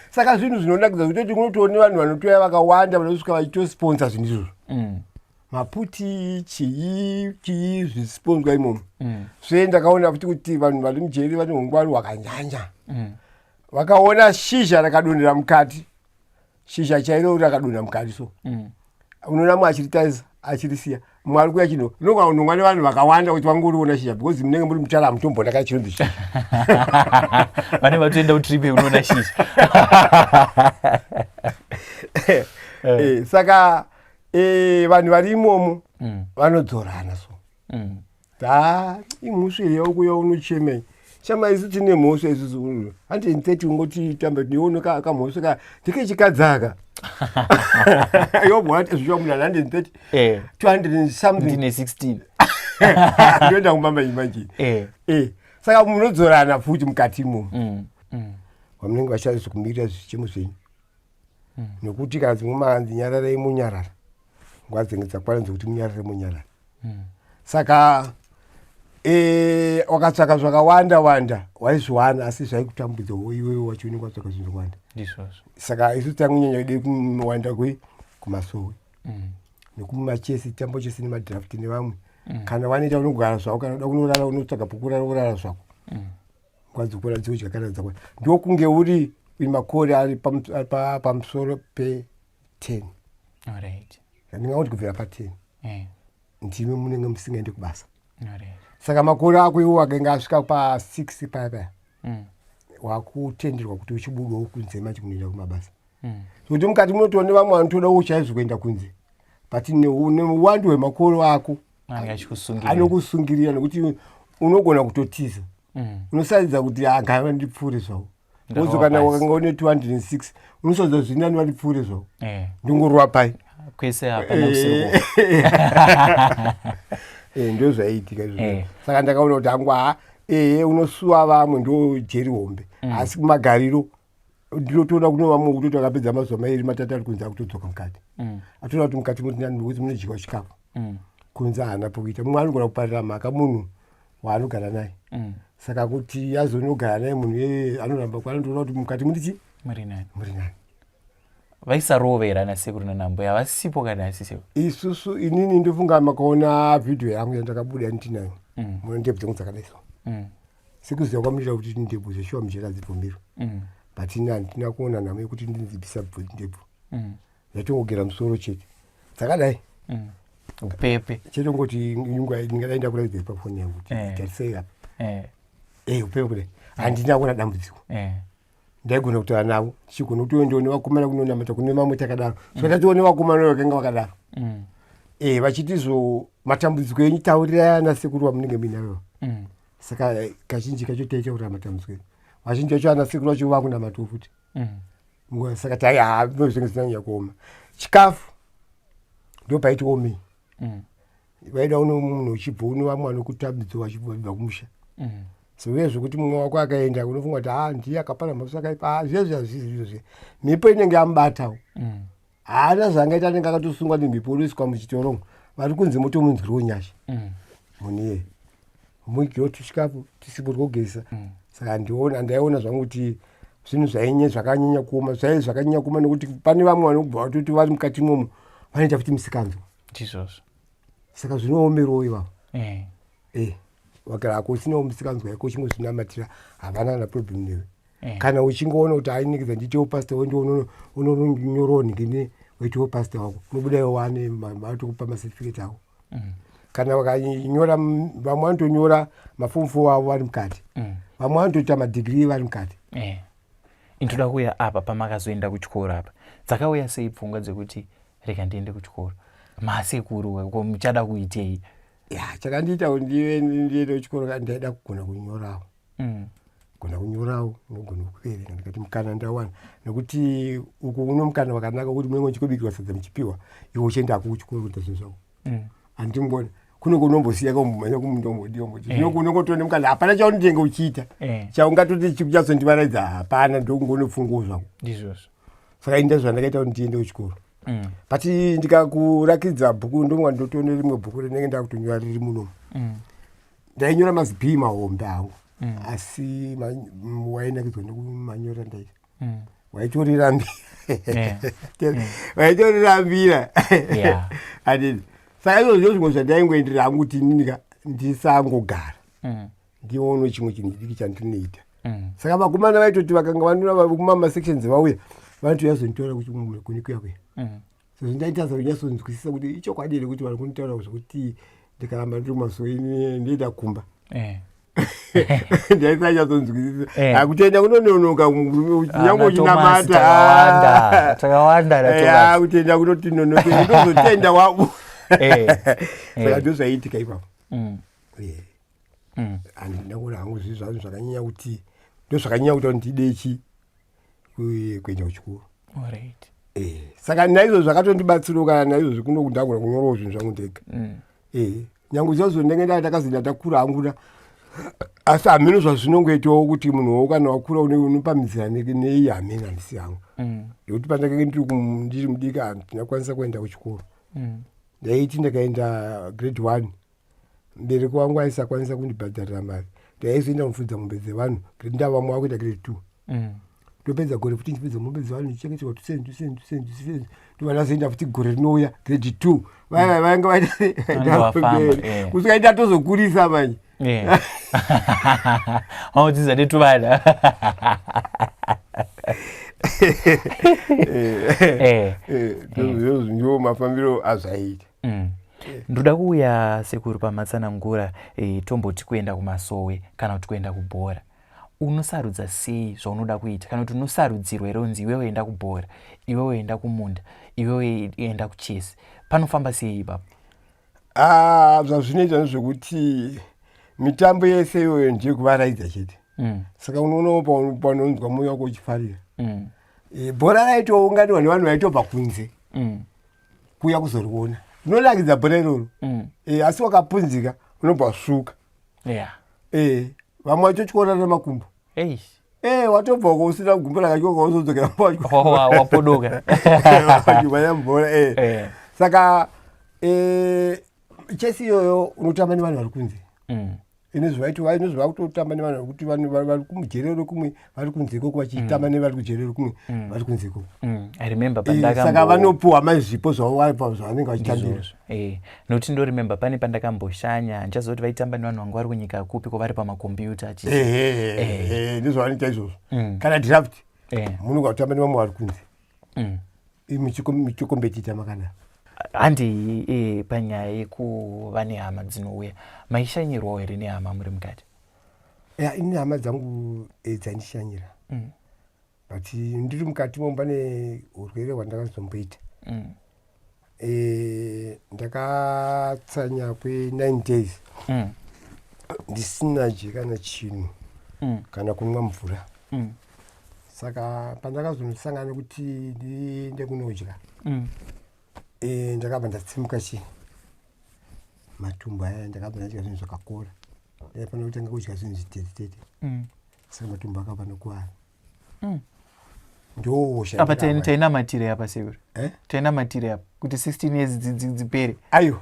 Saka zvinhu zvinonakidza kutoti unotoone vanhu vanotoya vakawanda, vanosvika vachitosponsa zvinhu izvozvo. Maputi, chii chii, zvisipondwa imomo. Zve ndakaona futi kuti vanhu vari mujeri vane ungwaru hwakanyanya. Vakaona shizha rakadonhera mukati, shizha chairo rakadonha mukati, so unoona mumwe achiritarisa, achirisiya, mumwe ari kuya chino unogona kunongwa nevanhu vakawanda kuti vangoriona shizha, because munenge muri mutara, hamutombona kana chinonzi shizha. Vane vatoenda kutrip unoona shizha. Saka vanhu vari imomo vanodzorana, so ha, imhosva yaukuya unochemei shama, isu tine mhosva isusu 130, ungoti tamba nione kamhosva ka ndekechikadzaka yobwa zvichiwa munhu 130, 200 and something. Ndine 16. Ndoenda kumba manje. Saka munodzorana futi mukati imomo. Vamunenge vachazvi kumirira zvichemo zvenyu, nekuti kana dzimwe mahanzi nyararai, munyarara, nguva dzinge dzakwana dzekuti munyarare, munyarara. Saka wakatsvaka zvakawanda wanda waizviwana, asi zvaikutambudzawo iwewe wacho unenge watsvaka zvinhu zvakawanda. Ndizvozvo. Saka isu tangonyanya kude kuwanda kumasowe nekumachesi, tambo chesi nemadraft nevamwe. Kana wanoita unogara zvako, kana uda kunorara unotsvaga pokurara, worara zvako. Nguva dzokura dzodya kana dzakwana, ndokunge uri makore ari pamusoro pe10. Ndingangoti kubvira pa10 ndimi munenge musingaendi kubasa. Saka makore ako iwo akanga asvika pa6 paya paya, wakutenderwa kuti uchibudawo kunze manje kunoenda kumabasa. Zvekuti mukati munotoona nevamwe vanotodawo chaizvo kuenda kunze, but neuwandu hwemakore ako Anenge achikusungirira. Anokusungirira, nekuti unogona kutotiza. Unosaridza kuti agava ndipfuure zvavo. Ndarova Wozo kana pasi. wakanga une 206, unosaridza zvinani vandipfuure zvavo. Ndingorova pai. Kwese hapana kusiri. Ndo zvaiitika izvozvo. Saka ndakaona kuti hangu, ha, ehe, unosuwa vamwe, ndo jeri hombe, asi kumagariro ndinotoona kune vamwe kutoti vakapedza mazuva 2, 3 ari kunze, akutodzoka mukati. Atoona kuti mukati muri nani nekuti munodyiwa chikafu. Kunze haana pokuita. Mumwe anogona kuparira mhaka munhu waanogara naye. Saka kuti azonogara naye munhu iyeye anoramba kwaanotoona kuti mukati muri chi Muri nani. Muri nani. Vaisarovera nasekuru nanambuya havasipo kana asi sekuru? Isusu, inini ndofunga makaona vhidhiyo yangu yandakabuda ndinayo. Mune ndebvu dzangu dzakadai so. Sekuziva kwamunoita kuti ndebvu zveshuwa mujeri hadzibvumirwi, but ini handina kuona nhamo yekuti ndinzibvisa ndebvu. Ndatongogera musoro chete, dzakadai. Upepe. Chete ngoti nyungu ndingadai ndakuratidza pafoni yangu kuti tarisei apa. Upepe kudai, handina kuona dambudziko. Ndaigona kutaura navo, tichigona kutoendawo nevakomana kunonamata kune mamwe takadaro. So tatiwo nevakomana vakanga vakadaro. Vachitizvo matambudziko enyu taurirai ana sekuru vamunenge muinavo. Saka kazhinji kacho taitaura matambudziko edu, vazhinji vacho ana sekuru vacho vakunamatawo futi. Nguva saka tai, ha, zvinenge zvinanyanya kuoma. Chikafu ndo paitiomei. Vaida uno munhu uchibva uno, vamwe vanokutambidzo vachibva kumusha. So uye zvekuti mumwe wako akaenda, unofunga kuti ha, ndiye akapara mhosva akaipa. Ha, zviye zviya zvizi mhipo inenge yamubatawo. Haana zvaangaita, anenge akatosungwa nemhipo, unoiswa muchitorongo, vari kunze motomunzwirawo nyasha. Munhu iyeye muigiwo tuchikafu tusipo twogeza. Saka ndiona ndaiona zvangu kuti zvinhu zvainye zvakanyanya kuoma, zvai zvakanyanya kuoma, nekuti pane vamwe vanobva vatoti vari mukati imomo vanoita futi misikanzwa. Ndizvozvo. Saka zvinoomerwawo ivavo. Vagara hako usinawo misikanzwa yako, uchingozvinamatira, havana kana problem newe. Kana uchingoona kuti ainingidza ndiitewo pastor wendo, unonyorawo ningini, waitewo pastor wako, unobuda iwe wane vatokupa macertificate ako. Kana vakanyora, vamwe vanotonyora maform 4 avo vari mukati. Vamwe vanotoita madegree vari mukati. Intoda kuuya apa pamakazoenda kuchikoro apa. Dzakauya sei pfungwa dzekuti rega ndiende kuchikoro? Masekuru ko muchada kuitei? Ya, chakandiita kuti ndive ndiende kuchikoro ndaida kugona kunyorawo. Gona kunyorawo, unogona kuverenga. Ndikati mukana ndawana, nekuti uku uno mukana wakanaka wekuti munenge muchikubikirwa sadza muchipiwa, iwe uchienda hako kuchikoro kuita zvinhu zvako. Handingona kunenge unombosiya kaumbomhanya kumundombodiwa. Zvino kunongotoone mukana, hapana chaunotenge uchiita chaungatoti chikuchatsondivaraidza, hapana, ndokungonopfungawo zvako. Ndizvozvo. Saka ini ndazvandakaita kuti ndiende kuchikoro. But ndikakurakidza bhuku, ndomwa ndotoone rimwe bhuku rinenge ndakutonyora riri munomu. Ndainyora mazibhii mahombe angu, asi wainakidzwa nekumanyora ndaita. Waitorirambira, waitorirambira. Andini. Saka izvozvo ndizvo zvimwe zvandaingoenderera hangu kuti ininika ndisangogara, ndiono chimwe chinhu chidiki chandinoita. Saka vakomana vaitoti vakanga vanora kumamasections vauya, vanotouya zonditora kune kuya kuya. Sezvo ndaitadza kunyatsonzwisisa kuti ichokwadi here kuti vari kunditaura zvekuti ndikaramba ndiri kumasowe ndoenda kumba. Ndaisanyatsonzwisisa. Kutenda kunononoka, nyange uchinamata. Takawanda. Kutenda kunotinonoke, ndozotenda wavo. Saka ndozvaiitika ipapo. Handina kuona hangu zvinhu zvangu zvakanyanya kuti ndozvakanyanya kuita kuti ndidechi kuenda kuchikoro. Saka naizvozvo zvakatondibatsirawo kana naizvozvo kuno ndagona kunyorawo zvinhu zvangu ndega. Nyange zvazvo ndenge ndakazoenda ndakura hangu, asi hameno zvazvinongoitawo kuti munhuwo kana wakura unopamhidzira nei, hameno, handisi hangu. Nekuti pandakanga ndiri mudiki handina kukwanisa kuenda kuchikoro. Ndaiti ndakaenda grade 1, mubereki wangu aisakwanisa kundibhadharira mari, ndaizoenda kunofudza mombe dzevanhu. Ndava vamwe vakuenda grade 2. Ndopedza gore futi ndichipedza mombe dzevanhu, ndichengeterwa 2 cents, 2 cents, 2 cents, 2 cents. Ndobva ndazoenda futi gore rinouya grade 2. Vaya vanga vaita kusvika ndatozokurisa manje. Waudzidza netuvana. Ndiwo mafambiro azvaiita. Ndoda kuuya, sekuru, pamatsanangura, tomboti kuenda kumasowe kana kuti kuenda kubhora. Unosarudza sei zvaunoda kuita, kana kuti unosarudzirwa here unzi iwewe enda kubhora, iwewe enda kumunda, iwewe enda kuchesi? Panofamba sei ipapo? Ah, zvazvinoita ndezvekuti mitambo yese iyoyo ndeyekuvaraidza chete. Saka unoonawo panonzwa mwoyo wako uchifarira. Bhora raitounganirwa nevanhu vaitobva kunze kuuya kuzoriona. Rinonakidza bhora iroro. Asi wakapunzika unobva wasvuka. Vamwe vachotyorana nemakumbo. Watobva uko usina gumbo rakatyoka, wozodzokera. Wapodoka. Wachimhanya mubhora. Saka chesi iyoyo unotamba nevanhu vari kunze. Inozva kutotamba nevanhu vari kuti vanhu vari kumujerero kumwe vari kunze ikoko, vachitamba nevari kujerero kumwe vari kunze ikoko. I remember. Saka vanopuwa mazvipo zvavo zvavanenge vachitambira. Ndizvozvo. Nokuti ndoremember pane pandakamboshanya, ndichaziva kuti vaitamba nevanhu vanga vari kunyika kupi kwavari pamakombiyuta. Ndizvavanoita izvozvo. Kana draft, munonga kutamba nevamwe vari kunze, muchikombetita makadaro. Handi panyaya yekuva nehama dzinouya, maishanyirwawo here nehama muri mukati? Ya, ini hama dzangu dzandishanyira, but ndiri mukati mo pane urwere hwandakazomboita. Ndakatsanya kwe9 days ndisina dye kana chinhu, kana kunwa mvura. Saka pandakazonosangana nekuti ndiende kunodya, ndakabva ndatsimuka chi matumbu aya, ndakabva ndadya zvinhu zvakakora. Ndaifanira kutanga kudya zvinhu zvitete tete. Saka matumbu akabva nokuara. Ndosha. Apa tainamatire apa, sekuru? Tainamatire apa kuti 16 years dzipere? Ayo.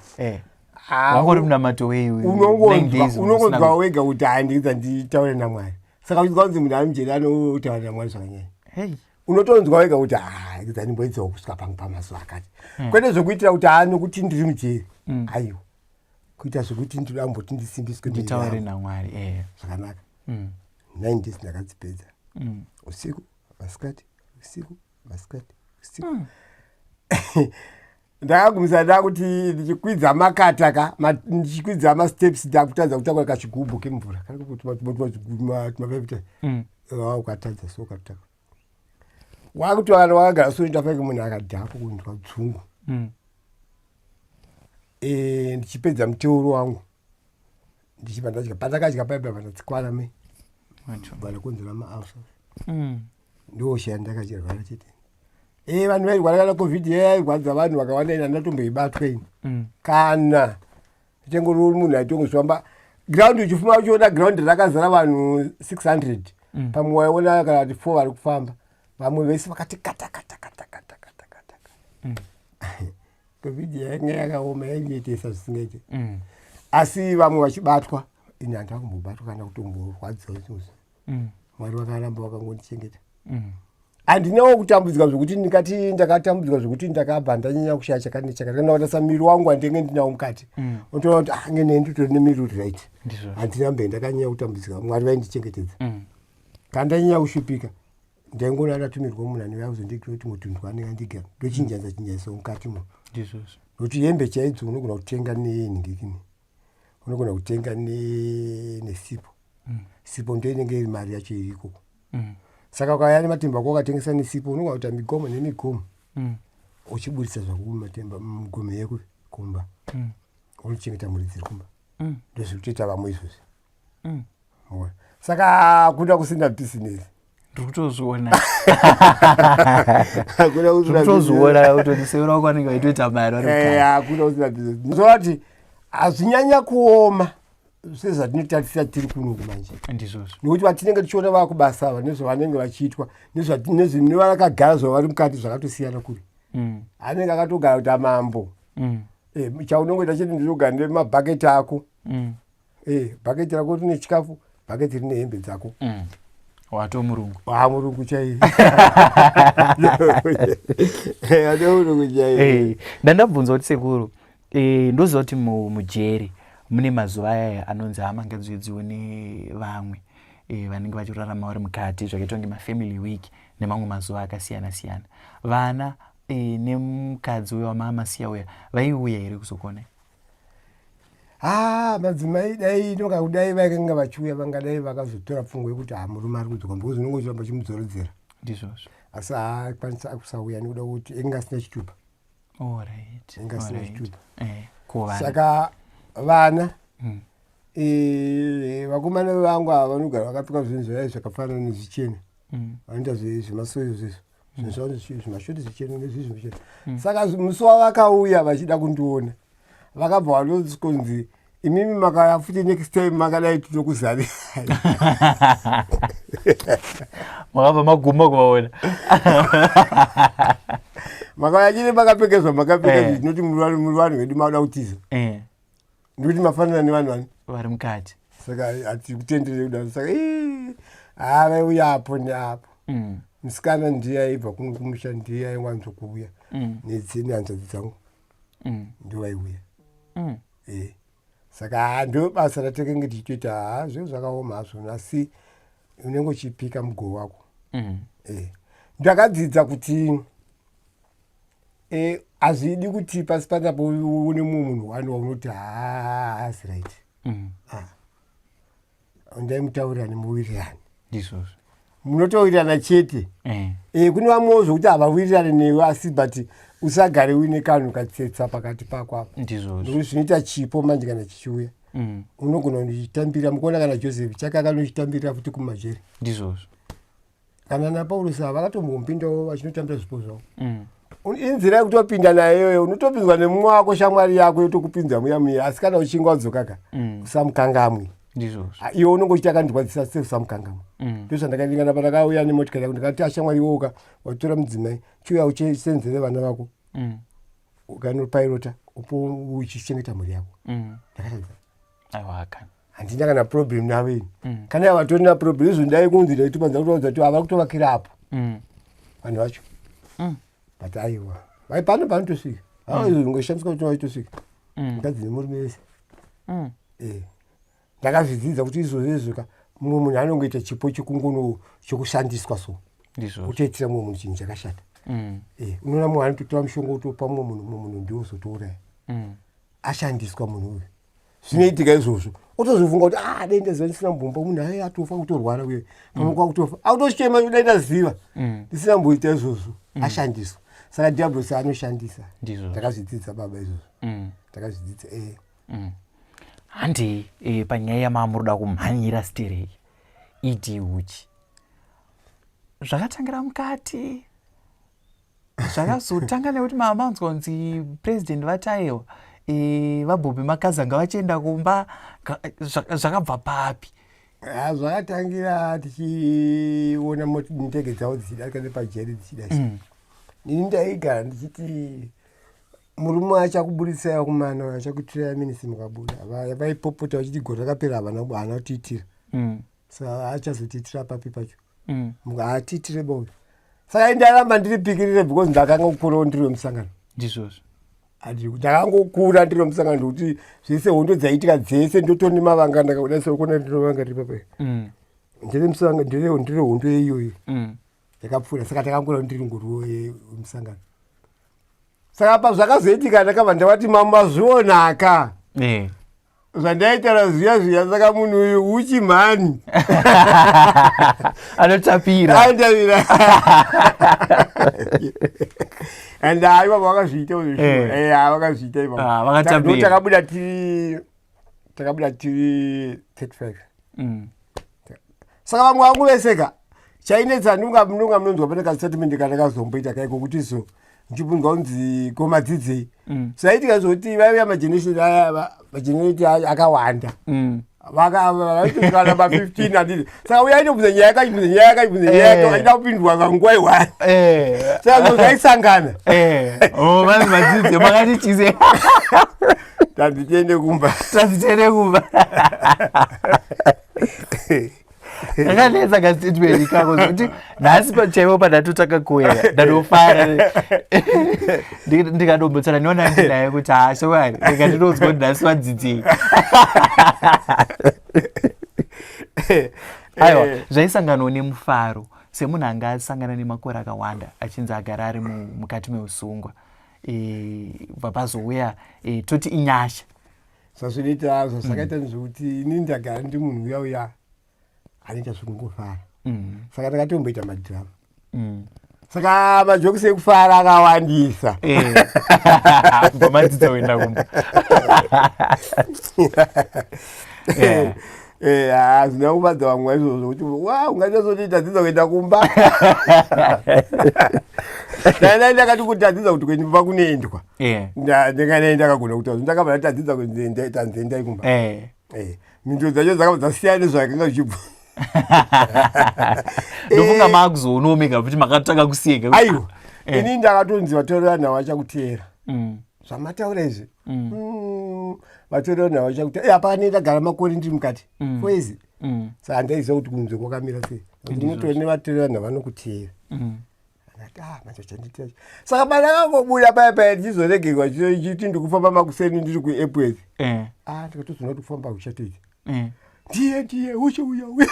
Wangori munamato wei? Unongonzwa wega kuti handikidza nditaure namwari. Saka uchinzwa kunzi munhu ari mujeri anotaura namwari zvakanyanya, unotonzwa wega kuti ha, ndimboedzawo kusvika pamazuva akati. Kwete zvokuitira kuti ha, nokuti ndiri mujeri. Aiwa, kuita zvekuti ndinoda kumboti ndisimbiswe miviri nditaure yangu namwari. Zvakanaka. 9 days ndakadzipedza, usiku masikati, usiku masikati, usiku. Ndakagumisa ndakuti ndichikwidza makata ka ndichikwidza masteps, ndakutadza kutakura kachigubhu kemvura tumapepita. Ukatadza so ukatakura, wakuti kana wakagara so, ndafake munhu akadhakwa kunzwa dzungu. Ndichipedza muteuro wangu, ndichibva ndadya. Pandakadya paipa pandatsikwana me bva ndakonzera maulcers. Ndosha ndakachirwara chete. Vanhu vairwara kana COVID yairwadza vanhu vakawanda, ina ndatomboibatwa ini. Kana chengori munhu aitongozvifamba ground, uchifuma uchiona ground rakazara vanhu 600, pamwe waiona kana kuti 4 vari kufamba, vamwe vese vakati kata kata kata kata kata kata. COVID yainge yakaoma, yainetesa zvisingaite. Asi vamwe vachibatwa, ini handina kumbobatwa kana kutomborwadziwa. Mwari vakaramba vakangondichengeta. Handinawo kutambudzika zvekuti ndingati ndakatambudzika zvekuti ndakabva ndanyanya kushaya chakati nechakati. Kana kutarisa muviri wangu wandenge ndinawo mukati, unotoona kuti ah, ngene nditori nemuviri uri right. Handina mbe ndakanyanya kutambudzika, Mwari vaindichengetedza. Kana ndanyanya kushupika, ndaingoona ndatumirwa munhu anouya kuzondigira kuti mutundwa anenge andigira, ndochinjanisa chinjanisawo mukati mo. Nokuti hembe chaidzo unogona kutenga nenhingikini, unogona kutenga nesipo. Sipo ndo inenge iri mari yacho iri ikoko. Saka ukauya nematemba ako ukatengesa nesipo, unogona kuita migomo nemigomo, uchiburitsa zvako mumatemba mugomo yeku kumba, unochengeta mhuri dziri kumba. Ndozviri kutoita vamwe izvozvi. Saka hakuna kusina bhizinesi. Ndiri kutozviona, kutozviona kutoti seura wako vanenge vaitoita mari vari mukati. Hakuna kusina bhizinesi. Ndozova kuti hazvinyanya kuoma sezvatinotarisira tiri kunoku manje. Ndizvozvo. Nekuti vatinenge tichiona vakubasa ava nezvavanenge vachiitwa nevakagara zvavari mukati zvakatosiyana kure. Anenge akatogara kuti amambo. Chaunongoita chete ndinogara nemabhaketi ako. Bhaketi rako rine chikafu, bhaketi rine hembe dzako. Wato murungu. Wa murungu chaiye. Wato murungu chaiye. Ndandabvunza kuti sekuru, ndoziva kuti mujeri mune mazuva aya anonzi hama ngadziudziwe nevamwe vanenge vachirarama vari mukati, zvakaitwa kunge mafamily week nemamwe mazuva akasiyana siyana. Vana nemukadzi uya wamamasiya uya vaiuya here kuzokuonai? Ha, madzimai dai inoka kudai vaikanga vachiuya, vangadai vakazotora pfungwa yekuti ha, murume ari kudzoka, because unenge uchiramba uchimudzorodzera. Ndizvozvo. Asi haakwanisa kusauya nekuda kuti inge asina chitupa. Inge asina chitupa. Ko vana? Saka vana, vakomana vangu ava vanogara vakapfeka zvinhu zvaiva zvakafanana nezvichena. Vanoita zvemasoyo zvezvo, zvinhu zvavo zvimashoti zvichena nezvizvi zvichena. Saka musi wavakauya vachida kundiona, vakabva vanonzi, "Imimi makauya futi next time makadai, tinokuzarirai." Makabva maguma kuvaona. "Makauya chine makapfekedzwa makapfeka tinoti muri vanhu vedu, makuda kutiza, ndikuti mafanana nevanhu vani vari mukati." Saka hatikutenderei kudaro. Saka ii, haa, vaiuya apo neapo. Musikana ndiye aibva kuno kumusha, ndiye aiwanzokuuya nehanzvadzi dzangu, ndo vaiuya. Saka haa, ndo basa ratakenge tichitoita. Haa, zvinhu zvakaoma hazvo, asi unenge uchipika mugoo wako. Ndakadzidza kuti hazvidi kuti pasi panapo une mumwe munhu wani waunoti haazi right. Ah. Ndaimutaurirani, muwirirani. Ndizvozvo. Munotowirirana chete. Kune vamwewo zvokuti havawirirani newe, asi but usagare uine kanhu katsetsa pakati pako apa. Ndizvozvo. Nekuti zvinoita chipo manje kana chichiuya, unogona kundochitambira. Mukuona kana Joseph chake akanochitambirira futi kumajeri. Ndizvozvo. Kana naPaulus ava vakatombompindawo vachinotambira zvipo zvavo. Inzira yekutopinda nayo iyoyo, unotopinzwa nemumwe wako, shamwari yako yotokupinza muya muya. Asi kana uchinge wadzokaka, usamukangamwi. Ndizvozvo. Ah, iwe unonge uchiti akandirwadzisa sei, usamukangamwa. Ndozvandakaringana pandakauya nemotikari yangu, ndakati, "Ashamwari, iwoka watora mudzimai, chiuya uchisenzere vana vako, ukanopairota upo uchichengeta mhuri yako." Ndakatadza. Aiwaka. Handina kana problem navo ini. Kana vatorina problem izvo, ndai kunzi ndaitopanza kutoudza kuti hava kutovakira apo vanhu vacho. But aiwa, vai pano panotosvika ngoshandiswa kuti vaitosvika mukadzi nemurume vese. Ndakazvidzidza kuti izvozvo izvo ka, mumwe munhu anongoita chipo chekungono chekushandiswa, so Ndizvozvo. utoitira mumwe munhu chinhu chakashata. Unoona mumwe anototora mushonga utopa mumwe munhu, mumwe munhu ndiwo uzotouraya. Ashandiswa munhu uyu. Zvinoitika izvozvo, otozofunga kuti ah, dai ndaziva ndisina mbomba munhu, ai atofa, kutorwara uye pamwe kwakutofa, autochema, dai ndaziva ndisina mboita izvozvo. Ashandiswa. Saka diablosi anoshandisa. Ndizvozvo. Ndakazvidzidza baba izvozvo. Ndakazvidzidza. Handi panyaya yamamuri kumhanyira stereki idi uchi zvakatangira mukati, zvakazotanga nekuti mamanzwa kunzi president vataiwa vaBobby Makazanga vachienda kumba, zvakabva papi? Ah, zvakatangira tichiona ndege dzavo dzichidarika nepajeri dzichidai. Ini ndaigara ndichiti murume achakuburitsai akumana, achakuitirai minisi, mukabuda. Vaipopota vachiti gore rakapera havana haana kutiitira. Saka achazotiitira papi pacho? Haatiitire boyo. Saka ndaramba ndiri pikirire because ndakanga kukurawo ndiri wemusangano. Ndizvozvo. Ndakangokura ndiri wemusangano ndikuti zvese hondo dzaiitika dzese ndotori nemavanga ndakakuda sekuona ndinovanga ndiri papai. Ndiri musangano ndiri hondo iyoyi. Yakapfuura saka takangokura ndiri ngori wemusangano. Saka pazvakazoitika ndakabva ndavati mamazvionaka. Zvandaitaura zviya zviya saka munhu uyu uchi mhani. Anotapira. Anotapira. And aiwa vakazviita izvo. Vakazviita ipapo. Vakatapira. Takabuda tiri 35. Saka vamwe vangu veseka chainetsa ndunga munonzwa pane kastatement kandakazomboita kaiko kuti so ndichibvunzwa kunzi komadzidzei. Zvaiitika zvekuti vaiuya mageneration aya magenerate akawanda. Vaitosvika namba 15 handiti. Saka uya aitobvunza nyaya akachibvunza nyaya akachibvunza nyaya yake achida kupindurwa panguva iwani. Saka zvinhu zvaisangana. Oh, vanhu vadzidze makatichize. Tanzi tiende kumba. Tanzi tiende kumba. Kakanetsa kastatement ikako zvekuti nhasi chaivo pandatotanga kuuya ndatofara. Ndikadombotsana neona ndinaye kuti haa shamwari rega ndinonzwa kuti nhasi vadzidzei. Aiwa, zvaisanganawo nemufaro semunhu anga asangana nemakore akawanda achinzi agara ari mukati meusungwa. Bva pazouya toti inyasha. Zvazvinoita zvazvakaita ndezvekuti inini ndagara ndiri munhu uya uya anoita zvekungofara. Saka ndakatomboita madhirama. Saka majokisi ekufara akawandisa. Kubva madzidza kuenda kumba. Hazvina kufadza vamwe izvozvo kuti wa unganyatsoti tadzidza kuenda kumba. Dai ndakati kuti tadzidza kuti kuenda kunoendwa. Ndingadai ndakagona kutaura ndakabva tadzidza kuti tanzi endai kumba. Mhinduro dzacho dzakabva dzasiyana nezvakanga zvichibva. Ndofunga maakuzoonawo mega kuti makatanga kuseka. Aiwa. Ini ndakatonzi vatori vanhu havachakuteera. Zvamataura izvi. Vatori vanhu havachakuteera. Apa ndagara makore ndiri mukati. 4 years. Saka ndaiziva kuti kunze kwakamira sei. Ndinotori nevatori vanhu vanokuteera. Ndakati, manje chanditira. Saka pandakangobuda paya paya ndichizoregerwa chiti ndikufamba makuseni ndiri kuAirport. Ndikatozoona kuti kufamba hakuchatoiti. Ndiye, ndiye, uche uya, uya.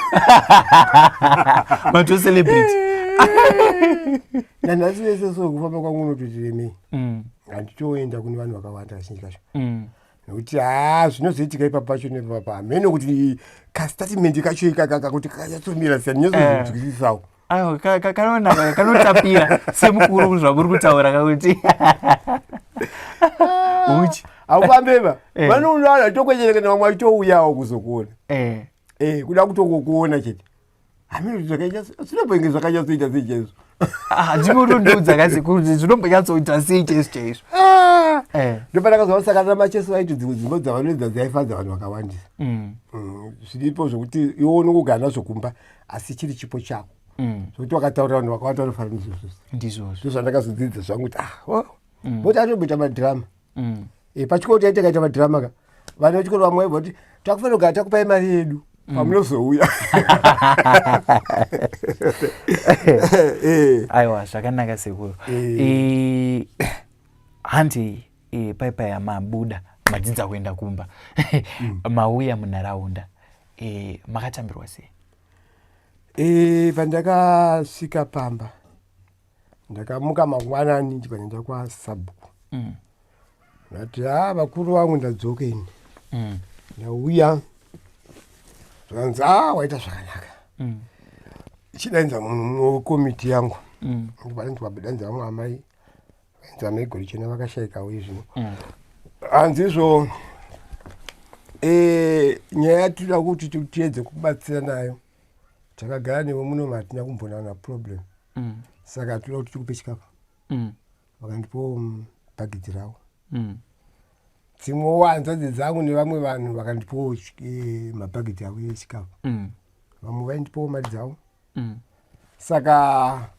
Mato celebrity. Nanhasi vese so kufamba kwangu unototi remei. Handitoenda kune vanhu vakawanda kazhinji kacho. Nekuti zvinozoitika ipapo pacho nepapa hameno kuti kastatement kacho ikakaka kuti kakanyatsomira sei, ndinyatsozvinzwisisawo. Aiwa, kanonaka, kanotapira semukuru zvamuri kutaura kakuti. Uchi. Haufambeba. Vanoona vanhu vachitokwechereka nevamwe vachitouyawo kuzokuona. Kuda kutongokuona chete. Hameno kuti zvinombonge zvakanyatsoita sei chaizvo. Ndinotondiudza kasi kuti zvinombonyatsoita sei chaizvo chaizvo. Ndopandakazoona saka namacheso vaiti dzimwe dzimbo dzavanoedza dzaifadza vanhu vakawandisa. Zviripo zvekuti iwe unongogara nazvo kumba asi chiri chipo chako. Zvekuti wakataurira vanhu vakawanda vanofanira ndizvozvo. Ndizvozvo. Ndozvandakazodzidza zvangu kuti voti atomboita madhirama. Pachikoro taiti takaita madhirama ka. Vana vechikoro vamwe vaibva kuti takufanira kugara takupai mari yedu pamunozouya. Aiwa, zvakanaka sekuru. Handi pai mabuda madzidza kuenda kumba. Mauya munharaunda. Makatambirwa sei? Pandakasvika pamba ndakamuka mangwanani ndikaenda kwasabhuku. Ndati vakuru vangu ndadzoka ini. Ndauya zvakanzi waita zvakanaka. Chidainza munhu wekomiti yangu. Ndibva vamwe amai vainzi amai Gorichena vakashaikawo izvino. Hanzi izvo nyaya yatinoda kuti tiedze kubatsira nayo takagara newe muno hatina kumbonana problem. Saka tinoda kuti tikupe chikafu. Vakandipawo bhagidhi ravo. Dzimwewo hanzvadzi dzangu nevamwe vanhu vakandipawo mabhagidhi avo echikafu. Vamwe vaindipawo mari dzavo. Saka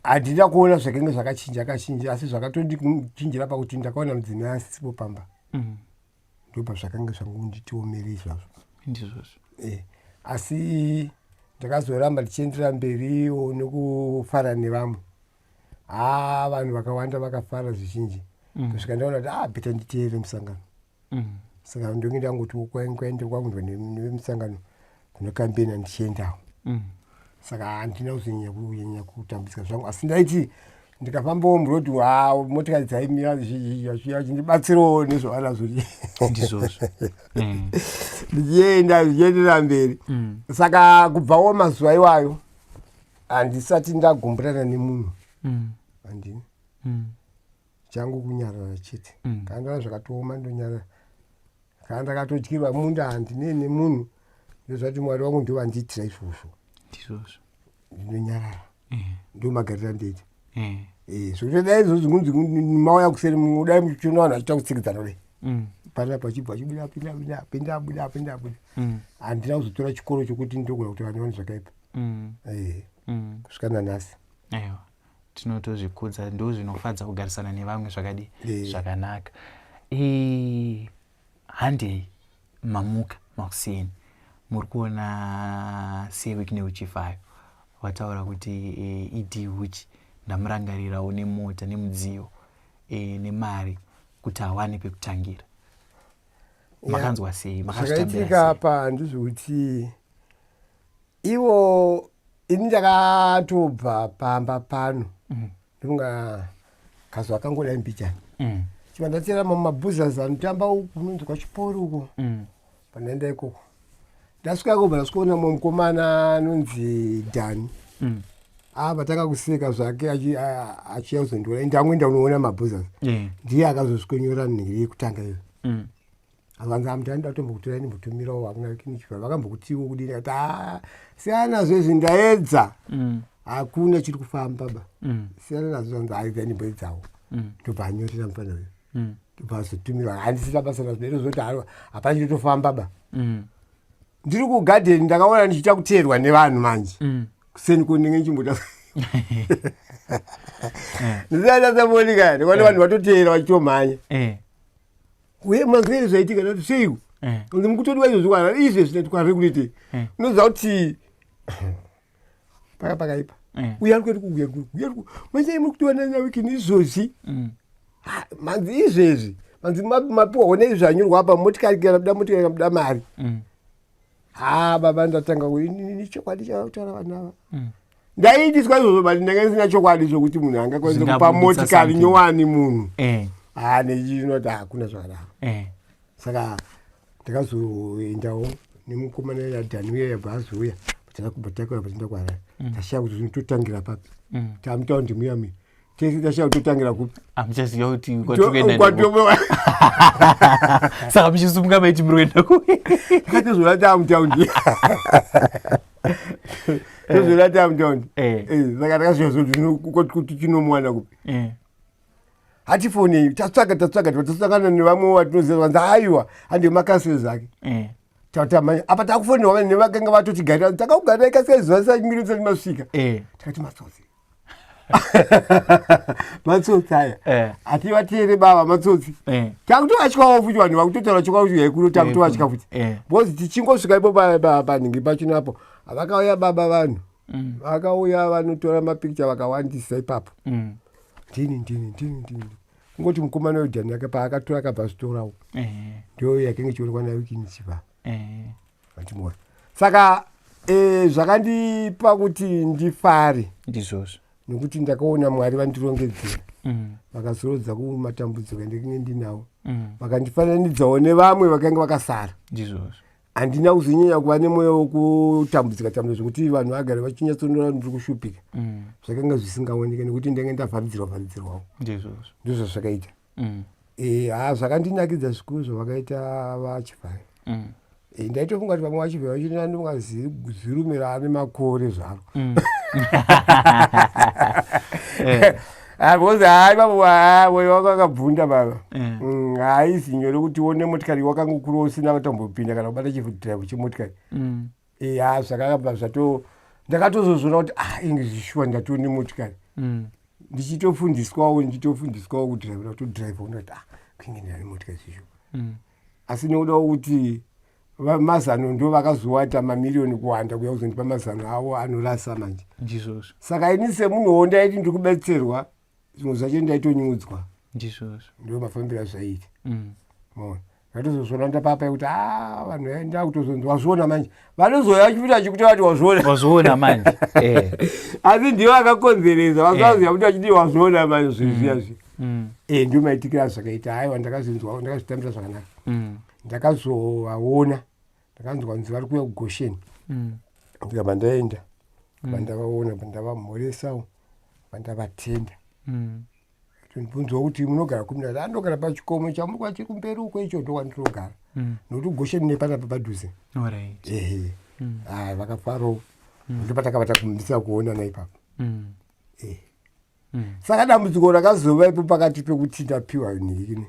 handina kuona zvakanga zvakachinja kachinja asi zvakatondichinjira pakuti ndakaona mudzimai asisipo pamba. Ndobva zvakanga zvangonditiomere izvazvo. Ndizvozvo. Asi Ndakazoramba ndichiendera mberiwo nekufara nevamwe. Haa, vanhu vakawanda vakafara zvizhinji kusvika ndaona kuti, ah, better nditeere musangano. Saka ndonge ndangoti kwaende kwakundwa nevemusangano kuna kambeni ndichiendawo. Saka handina kuzonyanya kunyanya kutambudzika zvangu, asi ndaiti ndikafambawo murodhi, ha, motikari dzaimira vachindibatsirawo nezvavanazvo. Ndizvozvo. Ndichienda, zvichienderera mberi. Saka kubvawo mazuva iwayo handisati ndagumburana nemunhu. Handina. Changu kunyarara chete. Kana ndaona zvakatooma, ndonyarara. Kana ndakatodyirwa munda, handinei nemunhu, ndozvati Mwari wangu ndovandiitira izvozvo. Ndizvozvo. Ndinonyarara. Ndo magariro andoita. Zvekuti dai izvozvi kunzi mauya kuseri, dai muchiona vanhu vachiita kutsikidzana kudai panapa, achibva achibuda, pinda, buda, pinda, buda, pinda, buda. Handina kuzotora chikoro chokuti ndogona kuti vanhu vane zvakaipa. Kusvika nanhasi. Aiwa, tinotozvikudza, ndo zvinofadza kugarisana nevamwe zvakadi zvakanaka. Handei, mamuka makuseni, muri kuona seWicknell Chivayo vataura kuti ED Huchi ndamurangarirawo nemota, nemudziyo, nemari kuti awane pekutangira. Makanzwa sei? Makazvitambira Zvakaitika sei? apa ndezvekuti ivo, ini ndakatobva pamba pano, ndinonga kazuva kangodai mbijana, chibva ndatera mumabhuzas anotamba uku kunonzi kwachiporo uko. Pandaenda ikoko, ndasvika ikoko, ndasvikaona mumwe mukomana anonzi Dhani. Vatanga kuseka zvake, achiuya kuzondiona. Ndangoenda kunoona mabhuzas. Ndiye akazosvikonyora nhiri yekutanga iyo. Akanzi, "Amutani, ndatombokutorai, ndimbotumirawo hakuna kinichibva vakambokutiwo kudini." Akati, "A, siyana nazvo izvi, ndaedza, hakuna chiri kufamba ba. Siyana nazvo." Anzi, "Aidza, ndimboedzawo." Ndobva anyorera mufana uyu. Ndobva azotumirwa. Handisina basa nazvo, ndozoti hapana chitotofamba ba. Ndiri kugadheni, ndakaona ndichiita kuteerwa nevanhu manje. Kuseni ko ndinge ndichimbota ndisatasamonika, ndikaona vanhu vatoteera vachitomhanya. Uye mazwere zvaitika, ndati, "Seiko?" Kunzi, "Mukutodiwa izvozvi kwana izvezvi." Ndati, "Kwariri kunoitei?" Unoziva kuti paka pakaipa. Uye ari kuenda kuuya, uya manje muri kutiwa naWicknell izvozvi. Ha, manzi izvezvi, manzi mapiwa one izvi zvanyorwa apa, motikari kana kuda motikari, kana kuda mari. Ha, baba, ndatanga ini chokwadi chakutaura vanhu ava. Ndaiitiswa izvozvo, but ndanga ndisina chokwadi zvokuti munhu angakwanisa kupa Zvingabuditsa motikari something. nyowani munhu. Ha, nechinoti hakuna zvakadaro. Saka ndakazoendawo nemukomana yadhani uya, yabva azouya, takubva takauya pachienda kuHarare. Tashaya kuti zvino totangira papi. Tamutaundi muya muya tese, tashaya kuti totangira kupi. Hamuchaziva kuti kwatiri kuenda ndiko. Saka muchisumuka maiti muri kuenda kupi? Takatozoona tamutaundi, tozoona tamutaundi. Saka takazviva kuti tinomuwana kupi. Hatifonei, tatsvaga, tatsvaga, tasangana nevamwe vatinoziva, vanzi, "Aiwa, handi makasiri ake." Tatamanya apa, takufonerwa nevakanga vatotigarira, "Takakugarai, kasika zuva risati risati masvika." Takati, "Matsotsi, matsotsi aya." Hativateere baba, matsotsi. Takutovatyawo futi vanhu vakutotaura chokwadi kuti yaikuno, takutovatya futi. Because tichingosvika ipo panhingi pachino apo, vakauya baba, vanhu vakauya vanotora mapikicha vakawandisa ipapo. Ndini, ndini, ndini, ndini, kungoti mukomana wejani yake paakatora akabva azvitorawo. Ndo yakange ichionekwa naWicknell Chivayo. Vachimuona. Saka zvakandipa kuti ndifare Ndizvozvo. nekuti ndakaona Mwari vandirongedzera, vakazorodza kumatambudziko andinge ndinawo, vakandifananidzawo nevamwe vakanga vakasara. Ndizvozvo. Handina kuzonyanya kuva nemwoyo wekutambudzika tambudzika zvekuti vanhu vagare vachinyatsonora ndiri kushupika. Zvakanga zvisingaoneki nekuti ndenge ndavharidzirwa vharidzirwawo. Ndizvozvo. Ndizvo zvakaita. Ha, zvakandinakidza zvikuru zvavakaita vaChivayo. Ndaitofunga kuti vamwe vaChivayo vachinandonga zirume raane makore zvaro. Because hai baba, moyo wako akabvunda baba. Haisi nyore kuti uone motikari wakangokura usina kutombopinda kana kubata chidhiraivho chemotikari. Ha, zvakabva zvato, ndakatozozviona kuti, ah, inge zvishuwa ndatione motikari. Ndichitofundiswawo, ndichitofundiswawo kudhiraivha, kutodhiraivha, unoti, "Ah, kuinge ndane motikari zvishuwa." Asi nekudawo kuti Mazano ndo vakazowaita mamiriyoni kuwanda kuya kuzondipa mazano avo anorasa manje. Ndizvozvo. Saka ini semunhuwo ndaiti ndiri kubetserwa, zvimwe zvacho ndaitonyudzwa. Ndizvozvo. Ndo mafambiro azvaiita. Maona, ndatozozviona ndapapa kuti a vanhu vaenda kutozonzi wazviona manje, vanozouya vachipinda vachikuti vati wazviona. Wazviona manje. Asi ndivo akakonzeresa vasaziva kuti vachiti wazviona manje zvinhu zviya zviya. Ndio maitikira azvakaita. Haiwa, ndakazvinzwa, ndakazvitambira zvakanaka. Ndakazovaona, ndakanzwa kunzi vari kuuya kuGosheni. Ndikabva ndaenda, bva ndavaona, bva ndavamhoresawo, bva ndavatenda. Tondibvunzawo kuti munogara kupi, ndati andogara pachikomo chamuri kwachiri kumberi uko, icho ndokwandinogara, nokuti kuGosheni nepanapa padhuze. Ehe. Ah, vakafarawo. Ndopatakabata kumbisa kuonana ipapo. Saka dambudziko rakazova ipo pakati pekuti ndapiwa nhirikini,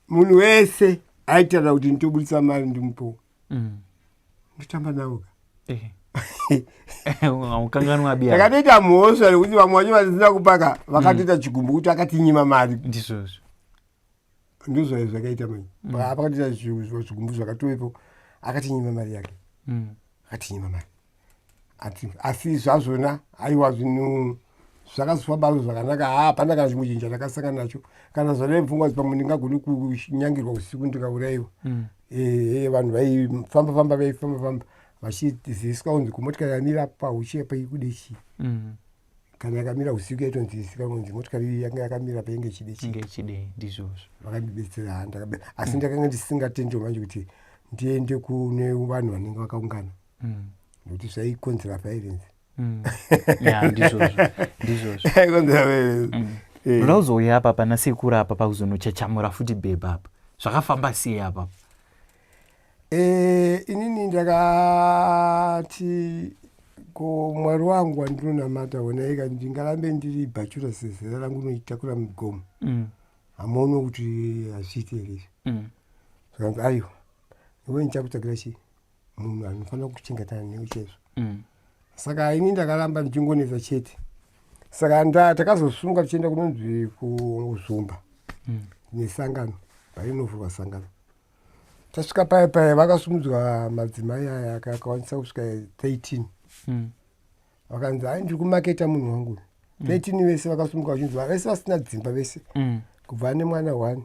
munhu wese aitaura kuti nditobudisa mari ndimupewo. Ndotamba navo ka. Ukanganwa biya. Takatoita mhosva nekuti vamwe vacho vasina kupaka vakatoita chigumbu kuti akatinyima mari. Ndizvozvo. Ndozvai zvakaita manje. Pakatoita zvigumbu zvakatovepo, akatinyima mari yake. Akatinyima mari. Asi zvazvona, aiwa, zvinhu zvakazofamba zvakanaka. Ha, hapana kana chimwe chinhu chandakasangana nacho kana zvadaipfungwa kuti pamwe ndingagoni kunyangirwa usiku ndikaurayiwa. Vanhu vaifamba famba, vaifamba famba vachiziviswa kunzi kumotikari yamira pauchi apa ikude chii. Kana yakamira usiku yaitonzivisika kunzi motikari iyi yanga yakamira painge ichide chii. Inge ichidei, ndizvozvo. Vakandibetsera. Ha, asi ndakanga ndisingatendiwo manje kuti ndiende kune vanhu vanenge vakaungana, nokuti zvaikonzera violence. Ya, ndizvozvo, ndizvozvo. Zvaikonzera violence. Ndoda kuzouya apa pana sekuru apa pakuzonochachamura futi bhebha apa, zvakafamba sei apa? Inini ndakati ko Mwari wangu wandinonamata, onaika ndingarambe ndiri bhachura sezera rangu nochitakura migomo? Hamuoni kuti hazviiti here izvi? Zvakanzi aiwa, iwe ndichakutsvagira chii, munhu anofanira kuchengetana newe chaizvo. Saka ini ndakaramba ndichingonetsa chete. Saka takazosunga tichienda kunonzi kuZumba nesangano parinovhurwa sangano. Tasvika paya paya vakasumudzwa madzimai aya akakwanisa kusvika 13. Vakanzi hai, ndiri kumaketa munhu wangu. 13 vese vakasumuka vachinzi vese vasina dzimba vese, kubva ane mwana 1,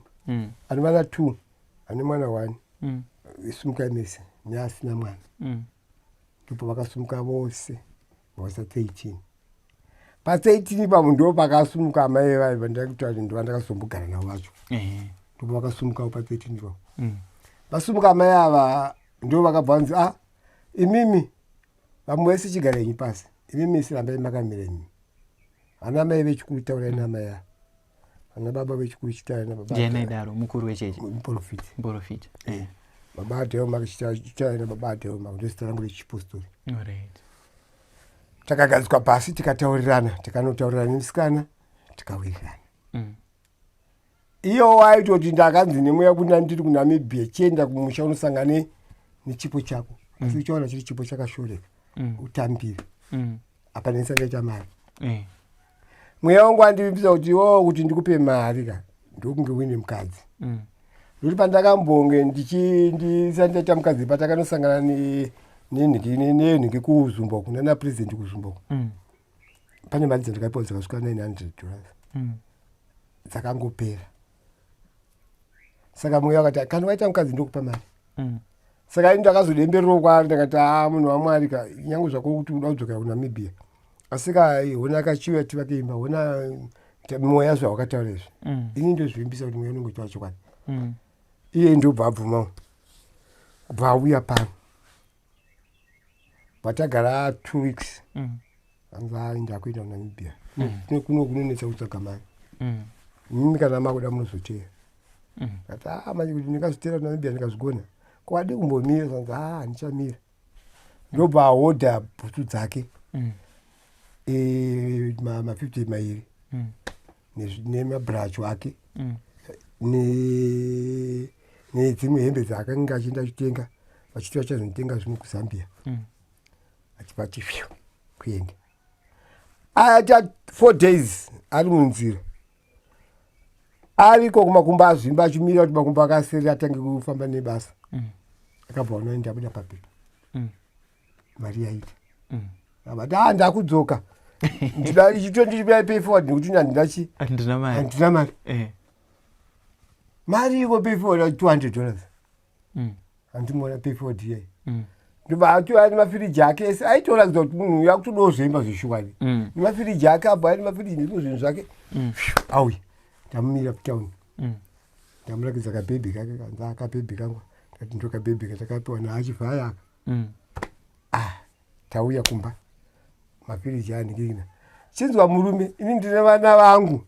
ane vana 2, ane mwana 1, sumukai mese neasina mwana. Ndipo vakasumuka vose vakaisa 13. Pa13 ipapo ndo pakasumuka amai vai vandakutaura kuti ndo vandakazombogara navo vacho. Ndipo vakasumukawo pa13 ipapo. Vasumuka amai ava, ndo vakabva vanzi a imimi vamwe vese chigara henyu pasi, imimi sirambai makamira, imimi vana mai vechikuru taurai namai ava, vana baba vechikuru chitaurai nababa. Ndiani aidaro, mukuru wechechi? Muprofiti. Muprofita. Baba Adelma, chitaurai nababa Adelma, ndo zita rangu rechipostori. Takagadzikwa pasi tikataurirana, tikanotaurirana nemusikana, tikawirirana. Iyo waitoti ndakanzi nemweya kuna ndiri kuNamibia, chienda kumusha unosangana nechipo chako, asi uchaona chiri chipo chakashoreka. Utambire. Apa ndisati mari. Mweya wangu wandivimbisa kuti o kuti ndikupe mari ka, ndokunge uine mukadzi. Nokuti pandakambonge ndisati ndaita mukadzi, patakanosangana nenhiki kuZumba uku nana president kuZumba uku, pane mari dzandakapiwa dzakasvika $900. Dzakangopera. Saka mweya wakati kana waita mukadzi ndokupa mari. Saka ini ndakazodembererawo kwaari, ndakati a munhu waMwari ka, nyange zvako kuti uda kudzokera kuNamibia, asi ka hona kachiuya tivake imba, hona mweya zvawakataura izvi. Ini ndozvivimbisa kuti mweya unenge uchiva chokwadi. Iye ndobva abvumawo, kubva auya pano, patagara 2 weeks. Anzi ai, ndakuenda kuNamibia. Kuno kunonetsa kutsvaga mari. Imimi kana makuda munozoteera. Kati a manje kuti ndingazviteera kuNamibia, ndingazvigona ko? Adi kumbomira. Zanzi a handichamira. Ndobva ahodha bhutsu dzake. Ma50 mairi nemabhuracho ake nedzimwe hembe dzaakanga achienda achitenga, vachiti vachazonotenga zvimwe kuZambia. Achibva ati fyu kuenda. Aita 4 days ari munzira. Ariko kumakumbo azvimba achimirira kuti makumbo akaseri atange kufamba nebasa. Akabva ona ndabuda papepa. Mari yaita. Abati ah ndakudzoka. Ndida ichitondipay pay forward nekuti handina chi. Handina mari. Handina mari. Mari iko pay forward $200. Handimuona pay forward iyeyi. Ndobva atouya nemafiriji ake ese aitoratidza kuti munhu uyu akutodawo zveimba zveshuwani. Nemafiriji ake abva aine mafiriji nezvimwe zvinhu zvake. Auya. Ndamumira kutauni. Ndamurakidza kabhebhi kake kanzi akabhebhi kangu. Ndikati ndo kabhebhi katakapiwa naachivhaya aka. Ah, tauya kumba. Mafiriji andikina. Chinzwa murume, ini ndine vana vangu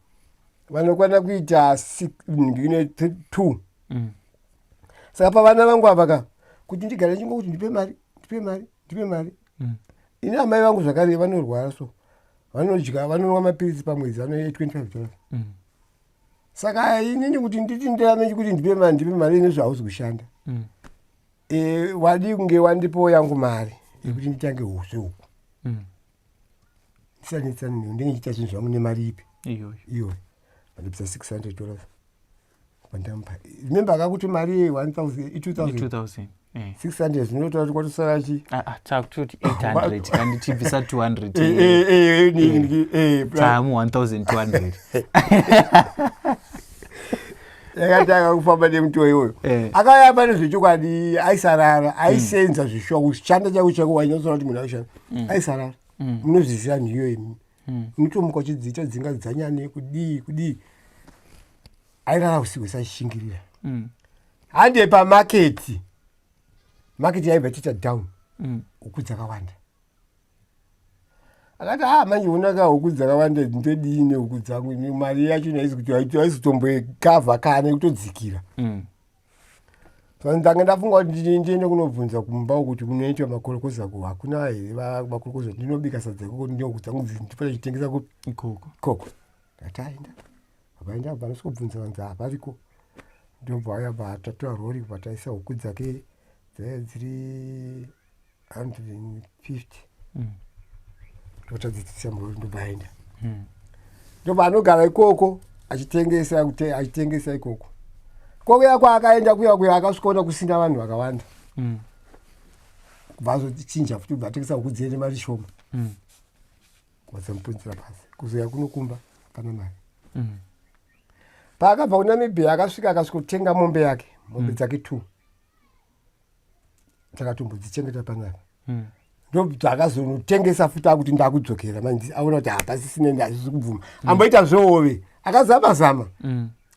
vanokwana kuita ndine 2. Saka pavana vangu ava ka kuti ndigare ndichingokuti ndipe mari, ndipe mari, ndipe mari. Ini amai vangu zvakare vanorwara so. Vanodya, vanonwa mapiritsi pamwedzi vanoita $25. Saka inini kuti nditi ndirame kuti ndipe mari, ndipe mari ini zvauzi kushanda. Wadii kunge wandipawo yangu mari yekuti nditange zvehuku. Ndisanetsane newe, ndinge ndichiita zvinhu zvangu nemari ipi? Iyoyo. Iyoyo. Vandibvisa $600. Vandamupa. Remember akakuti mari ye 1000, i 2000. 2000. 600 zvinotaura kuti kwatosara chi? Takutoti 800 kandi tibvisa 200. Tamu 1200. Yakatanga kufamba nemutoo iwoyo. Akauya pane zvechokwadi aisarara, aisenza zvishuwa kushanda chako chako wainyatsoona kuti munhu aishanda. Aisarara. Munozviziva nhiyo imi. Unotomuka uchidziita dzinga dzanyane kudii kudii. Airara usiku isashingirira. Hande pamaketi. Maketi yaibva tiita down. Huku dzakawanda. Akati ah manje unaka huku dzakawanda ndodii nehuku dzangu mari yacho naizi kuti aizotomboikavha kana kutodzikira. Saka ndanga ndafunga kuti ndiende kunobvunza kumba kuti kunoitwa makorokoza ko hakuna here makorokoza ndinobika sadza ikoko nehuku dzangu ndipota chitengesa kupi ikoko. Ikoko. Ndati aenda. Vaenda vanosvikobvunza vanzi havariko. Ndobva vauya bva tatora rori bva taisa huku dzake dzaiva dziri 150. Ndotadzidzisa murori ndobva aenda. Ndobva anogara ikoko achitengesa achitengesa ikoko. Kokuya kwaakaenda kuya kuya akasvikaona kusina vanhu vakawanda. Kubva azochinja futi kubva atengesa huku dziye nemari shoma. Vadzamupunzira pasi. Kuzouya kunokumba hapana mari. Paakabva kuNamibia akasvika akasvikotenga mombe yake, mombe dzake 2. Takatombodzichengeta panapa. Ndobva akazonotengesa futi akuti ndakudzokera manje aona kuti hapasisina ndazvisi kubvuma. Amboita zvehove, akazama zama.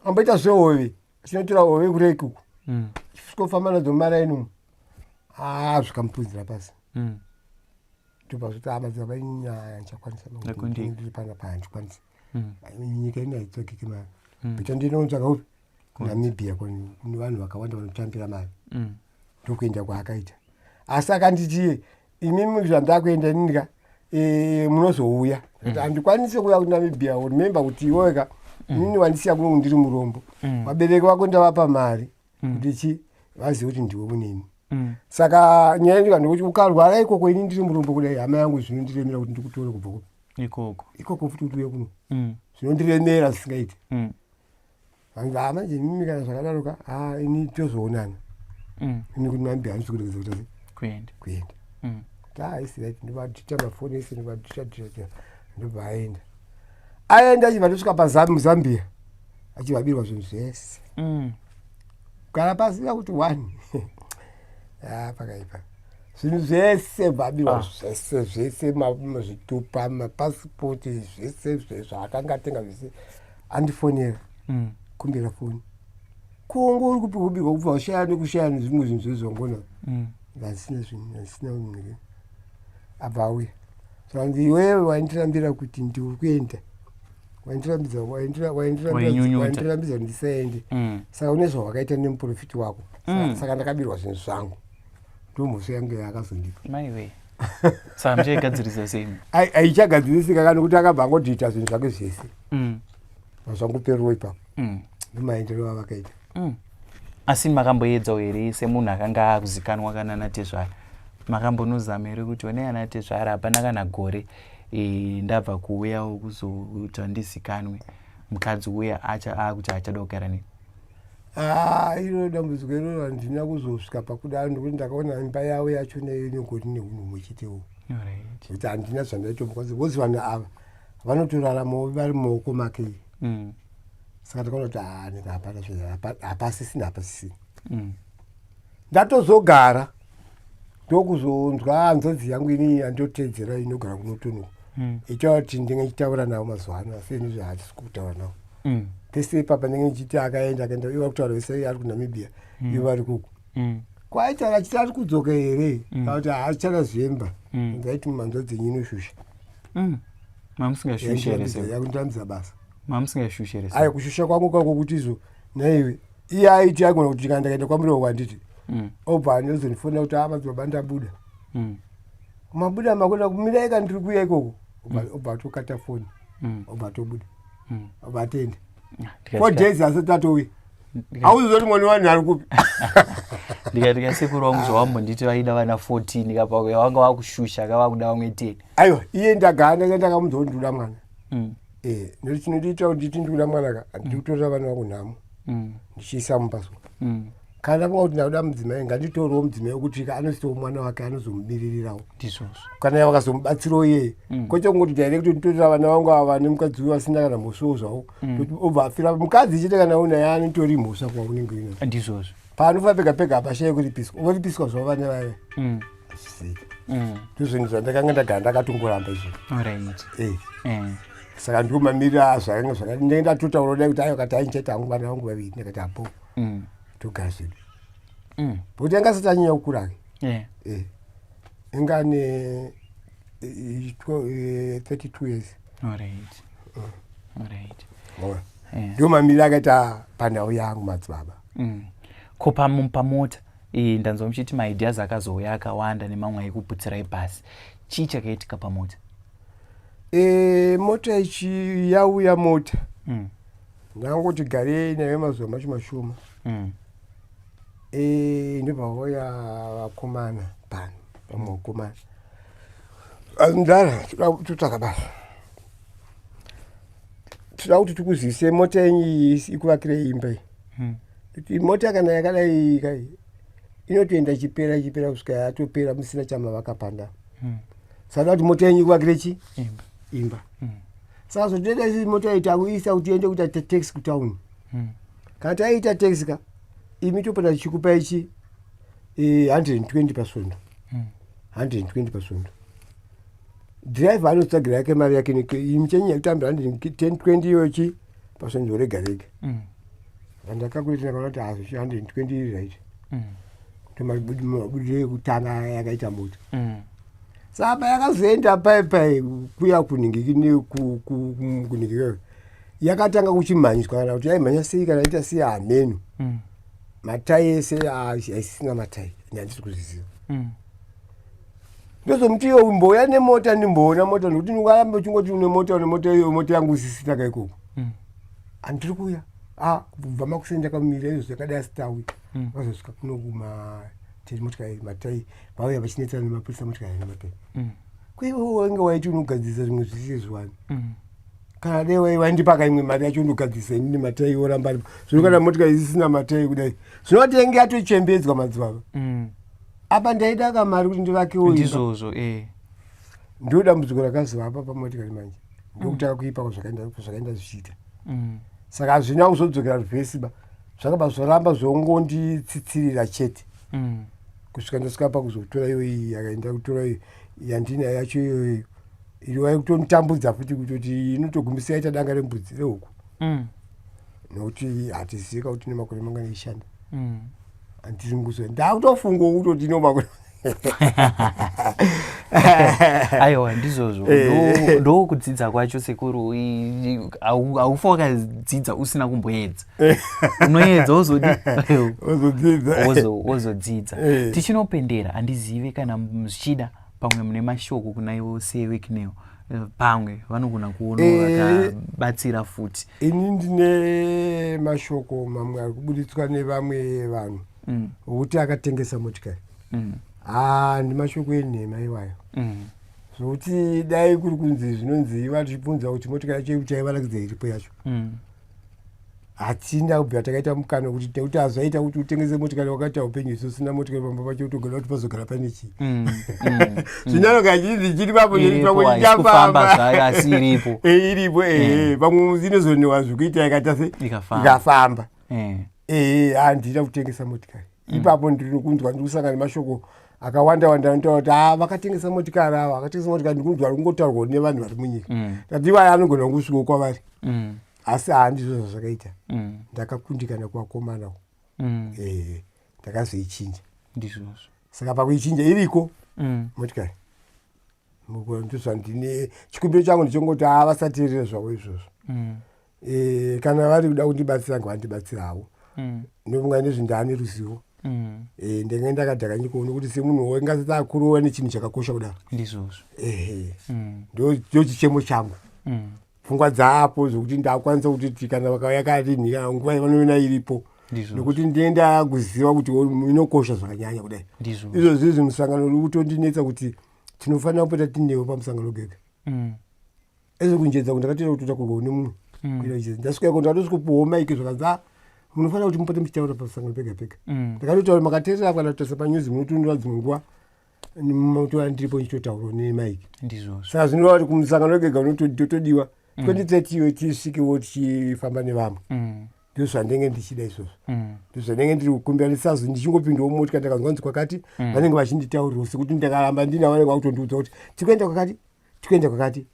Amboita zvehove, achinotora hove kureki uku. Svikofamba nadzo mumaraini umu. Ah, zvikamupunzira pasi. Ndobva zvoti ah madzibaba inini handichakwanisa ndiri panapa handikwanisi. Nyika ino haitsvagiki mari. Bheta ndinotsvaga kupi? Namibia kune vanhu vakawanda vanotambira mari. Ndokuenda kwaakaita. Asi akanditi imimi zvandakuenda inini ka munozouya. Handikwanisi kuuya kuNamibia. Remember kuti iwewe ka inini wandisiya kuno ndiri murombo. Vabereki vako ndavapa mari kuti chi vazive kuti ndiwe munini. Saka nyaya ndika ndekuti ukarwara ikoko ini ndiri murombo kudai hama yangu zvinondiremera kuti ndikutore kubva kupi? Ikoko. Ikoko futi kuti uye kuno. Zvinondiremera zvisingaiti. Vanzi ah manje imimi kana zvakadaro ka ah ini tozoonana. Ini kuti Namibia handisi kuregedza kuita sei? Kuenda. Kuenda. Kuti ah isi right ndobva mafoni ese ndobva dhita ndobva aenda. Aenda achibva tosvika paZambia achibva abirwa zvinhu zvese. Kugara pasi kuti one. Ah pakaipa. Zvinhu zvese bvabirwa zvese zvese zvitupa mapasipoti zvese zvaakanga atenga zvese andifonera. Kumbira foni. Kongo uri kupi kubirwa kubva ushaya nekushaya nezvimwe zvinhu zvezvangona. Handisina zvinhu handisina unhu. Abva auya. Zvanzi iwewe waindirambira kuti ndiri kuenda. Waindirambidza waindirambidza kuti ndisaende. Saka une zvawakaita nemuprofiti wako. Saka ndakabirwa zvinhu zvangu. Ndomhosva yangu yaakazondipa. Maiwe. Saka muchaigadzirisa sei? Aichagadzirisika kana kuti akabva angodhita zvinhu zvake zvese. Mazvangoperiwo ipapo. Ndomaendero avakaita. Asi makamboedzawo here semunhu akanga akuzikanwa kana natezvara? Makambonozama here kuti one ana tezvara hapana kana gore ndabva kuuyawo kuzoita ndizikanwe. Mukadzi uya akuti achada kugara nei? Ah, iro dambudziko iroro handina kuzosvika pakudaro, nekuti ndakaona imba yavo yacho naiyo inongori neunhu humwe chetewo, nekuti handina zvandaitombokwanisa, because vanhu ava vanotoraramawo vari mumaoko make. Saka ndakaona kuti ah, neka hapana hapasisina, hapasisina. Ndatozogara ndokuzonzwa hanzvadzi yangu ini yandotedzera inogara kunotonuka ichitaura kuti ndinge ndichitaura navo mazuva ano, asi ini hatisi kutaura navo. Pese ipapa ndinge ndichiti akaenda, akaenda, ivo vari kutaura vese ari kuNamibia, ivo vari kuku. Kwaitaura achiti ari kudzoka here, akuti haachada zvemba. Ndaiti manzvadzi enyu inoshusha. Mamusingashushe here se? Yakundambisa basa. Mamusingashushe here se? Ayo kushusha kwangu kwako kuti izvo naiwe iye aiti aigona kuti kana ndakaenda kwamurehwa handiti, obva anozondifonera kuti amadzibaba ndabuda. Mabuda makuenda kumirai ka, ndiri kuuya ikoko. Obva atokata foni, obva atobuda, obva atoenda 4 days asati atouya. Hauzoti mwana wanhu ari kupi? Ndikatika sekuru vangu zvawambonditi vaida vana 14 kapa vanga vakushusha kava kuda vamwe 10. Aiwa, iye ndagara ndanga ndakamunza kuti ndikuda mwana. Eh, nekuti chinondiita kuti nditi ndikuda mwana ka, handidi kutorera vana vangu nhamo ndichiisa mumbaso. Kana ndafunga kuti ndakuda mudzimai, nganditorewo mudzimai wekuti ka anositawo mwana wake, anozomumiririrawo. Ndizvozvo. Kana vakazomubatsirawo iyeye, kwete kungoti direct nditorera vana vangu ava nemukadzi uyu asina kana mhosvawo zvavo. Toti obva afira mukadzi chete, kana unaye anotori mhosva kwaunenge uinayo. Ndizvozvo. Paanofa pega pega hapashayi kuripiswa, oripiswa zvavo vana vaya. Hazviseki. Ndozvinhu zvandakanga ndagara ndakatongoramba izvo. Eh. Saka ndiwo mamiriro azvakanga zvakati. Ndenge ndatotaura dai kuti aiwa, kati ainchaita hangu vana vangu vaviri, ndakati apo togara zvedu, because anga asati anyanya kukura ke. Eh, inga ane 32 years. Alright. Alright. Ona. Ndiwo mamiriro akaita panhau yangu, madzibaba. Ko pamota ndanzwa muchiti maideas akazouya akawanda nemamwe aikuputsirai pasi. Chii chakaitika pamota? Mota ichi yauya mota, ndangoti garei nayo mazuva macho mashoma. Ndobva vauya vakomana pano, vamwe vakomana, ndara totsvaka basa, toda kuti tikuzivise mota yenyu iyi ikuvakire imba iyi. Kuti mota kana yakadai kai inotoenda ichipera ichipera kusvika yatopera musina chamavakapanda. Saka kuti mota yenyu ikuvakire chi Imba. Imba. Saka zvotoita isi mota iyi takuisa kuti iende kuita taxi kutauni. Kana taiita taxi ka, imi topota tichikupa ichi 120 pasvondo. 120 pasvondo, dhiraivha anotsvagira yake mari yake, imi chenyanya kutambira 120 iyoyo chi pasvondo rega rega. Vandakakureti ndakaona kuti hazvo 120 iri right. Ndomabudiro ekutanga yakaita mota. Saka yakazoenda pai pai kuya kuningiki kuningiki, yakatanga kuchimhanyiswa, kana kuti yaimhanya sei kana ita sei hameno. Matai ese haisisina matai, handisi kuzviziva. Ndozomuti iwe umbouya nemota ndimboona mota, nekuti ungaramba uchingoti une mota, une mota, iyo mota yangu usisina ka ikoko. Handiri kuuya. Ah, kubva makuseni ndakamira izvo zvakadai asati auya. Vazosvika kuno kumateri motikari matai, vauya vachinetsana nemapurisa, motikari haina matai. Kuiwe wange waiti unogadzirisa zvimwe zvisiri zviwani. Kana dai waindipaka imwe mari yacho ndogadzirisa inini matai oramba aripo. Zvino kana motikari isisina matai kudai, zvinoti yange yatochembedzwa, madzibaba. Apa ndaida kamari kuti ndivakewo imba. Ndizvozvo, eh. Ndo dambudziko rakazovapa pamotikari manje, ndokutanga kuipa kwazvakaenda zvichiita. Saka hazvina kuzodzokera reverse ba, zvakabva zvoramba zvongonditsitsirira chete kusvika ndasvika pakuzotora iyoyi yakaenda kutora iyo yandinayo yacho iyoyo, iri vaikutonditambudza futi, kutoti inotogumisira yaita danga rembudzi rehuku, nekuti hatizivi kuti nemakore mangani ishanda. Handiri mukuzo ndakutofungawo kutoti ino makore. Aiwa, ndizvozvo. Ndokudzidza kwacho, sekuru. Haufa wakadzidza usina kumboedza. Unoedza wozodi Wozodzidza. Wozodzidza. Tichinopendera, handizive kana zvichida pamwe mune mashoko kuna ivo seWicknell, pamwe vanogona kuona vakabatsira futi. Ini ndine mashoko mamwe ari kubuditswa nevamwe vanhu okuti akatengesa motikari. Ha, ndimashoko enhema iwayo, zvokuti dai kuri kunzi zvinonzi iva tichibvunza kuti motikari yacho yekuti aivarakidza iripo yacho. Hatina kubvira takaita mukana wekuti, nekuti hazvaita kuti utengese motikari wakaita upenyu isu usina motikari pamba pacho, utogona kuti pazogara pane chii. Zvinyaro kazhinji chiri papo. Iripo, pamwe haisi kufamba chichafamba. zvayo, asi iripo. Iripo, ehe. Pamwe musi inozonewa zvekuita yakaita se Ikafamba. Ikafamba. Ehe, handina kutengesa motikari ipapo. Ndiri kunzwa, ndiri kusangana nemashoko akawanda wanda anotaura kuti a vakatengesa motikari ava, vakatengesa motikari. Ndikunzwa ari kungotaurwa nevanhu vari munyika. Tati ivaya anogona kungosvikawo kwavari, asi handizvo zvazvakaita. Ndakakundikana kuvakomana. Ehe, ndakazoichinja. Ndizvozvo. Saka pakuichinja iriko motikari. Ndozvandine chikumbiro changu, ndichongoti a vasateerera zvavo izvozvo. Kana vari kuda kundibatsira, ngavandibatsira havo. Ndofunga nezvindaane ruzivo. Ndenge ndakadhakanyikawo nokuti semunhu wengasati akurowa nechinhu chakakosha kudaro. Ndizvozvo. Ehe, ndo chichemo changu. Pfungwa dzaapo zvokuti ndakwanisa kuti kana vakauya karinhi kana nguva yavanoona iripo. Nokuti ndienda kuziva kuti inokosha zvakanyanya kudai. Izvozvo izvi musangano uri kutondinetsa kuti tinofanira kupota tinewo pamusangano gega. Ezvekunjedza kuti ndakatoenda kutotakurwawo nemumwe. Kuenda kucheza, ndasvika iko, ndakatosvikopuwawo maiki, zvakanzi, a munofanira kuti mupote muchitaura pamusangano pega pega. Ndakatotaura, makateerera kana kutarisa panyuzi, munotondora dzimwe nguva munotora ndiripo ndichitotaurawo nemaiki. Saka zvinoreva kuti kumusangano wegega unotodiwa 2030 iyo tisvikewo tichifamba nevamwe. Ndozvandenge ndichida izvozvo. Ndozvandenge ndiri kukumbira, ndisazo ndichingopindawo motikari, ndakanzwa kunzi kwakati, vanenge vachinditaurirawo, sekuti ndakaramba ndina vanenge vakutondiudza kuti tikuenda kwakati, tikuenda kwakati.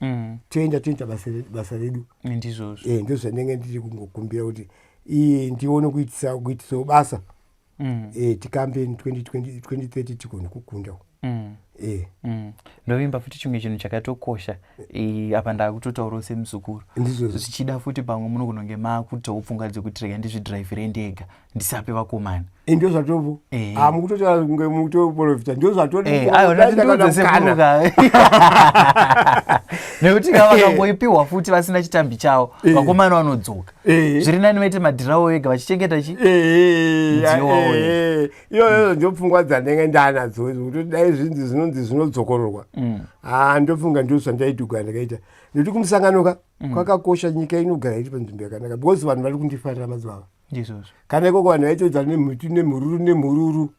Toenda toita basa redu. Ndizvozvo. Ndozvandenge ndiri kungokumbira kuti iye ndione kuitisa kuitisawo basa. Tikambe 2020 2030 tigone kukundawo. Ndovimba futi chimwe chinhu chakatokosha, apa ndakutotaurawo semuzukuru. Ndizvozvo. Zvichida futi pamwe munogona kunge makuitawo pfungwa dzekuti rega ndizvidhiraivhire ndega, ndisape vakomana. Ndo zvatopo. Mukutotaura kunge mukutoprofita, ndo zvatori. Aiwa, ndati ndiudze sekuru ka, nekuti ka vakangoipiwa futi vasina chitambi chavo, vakomana vanodzoka. Zviri nani vaite madhirawo ega vachichengeta chi mudziyo wavo. Iyoyo ndo pfungwa dzandenge ndanadzo, kuti dai zvinzi zvinonzi zvinodzokororwa. Ha, ndofunga ndo zvandaitugara ndakaita, nekuti kumusangano ka kwakakosha. Nyika inogara iri panzvimbo yakanaka because vanhu vari kundifarira madzibaba. Ndizvozvo. Kana ikoko vanhu vaitoita nemhutu nemhururu nemhururu.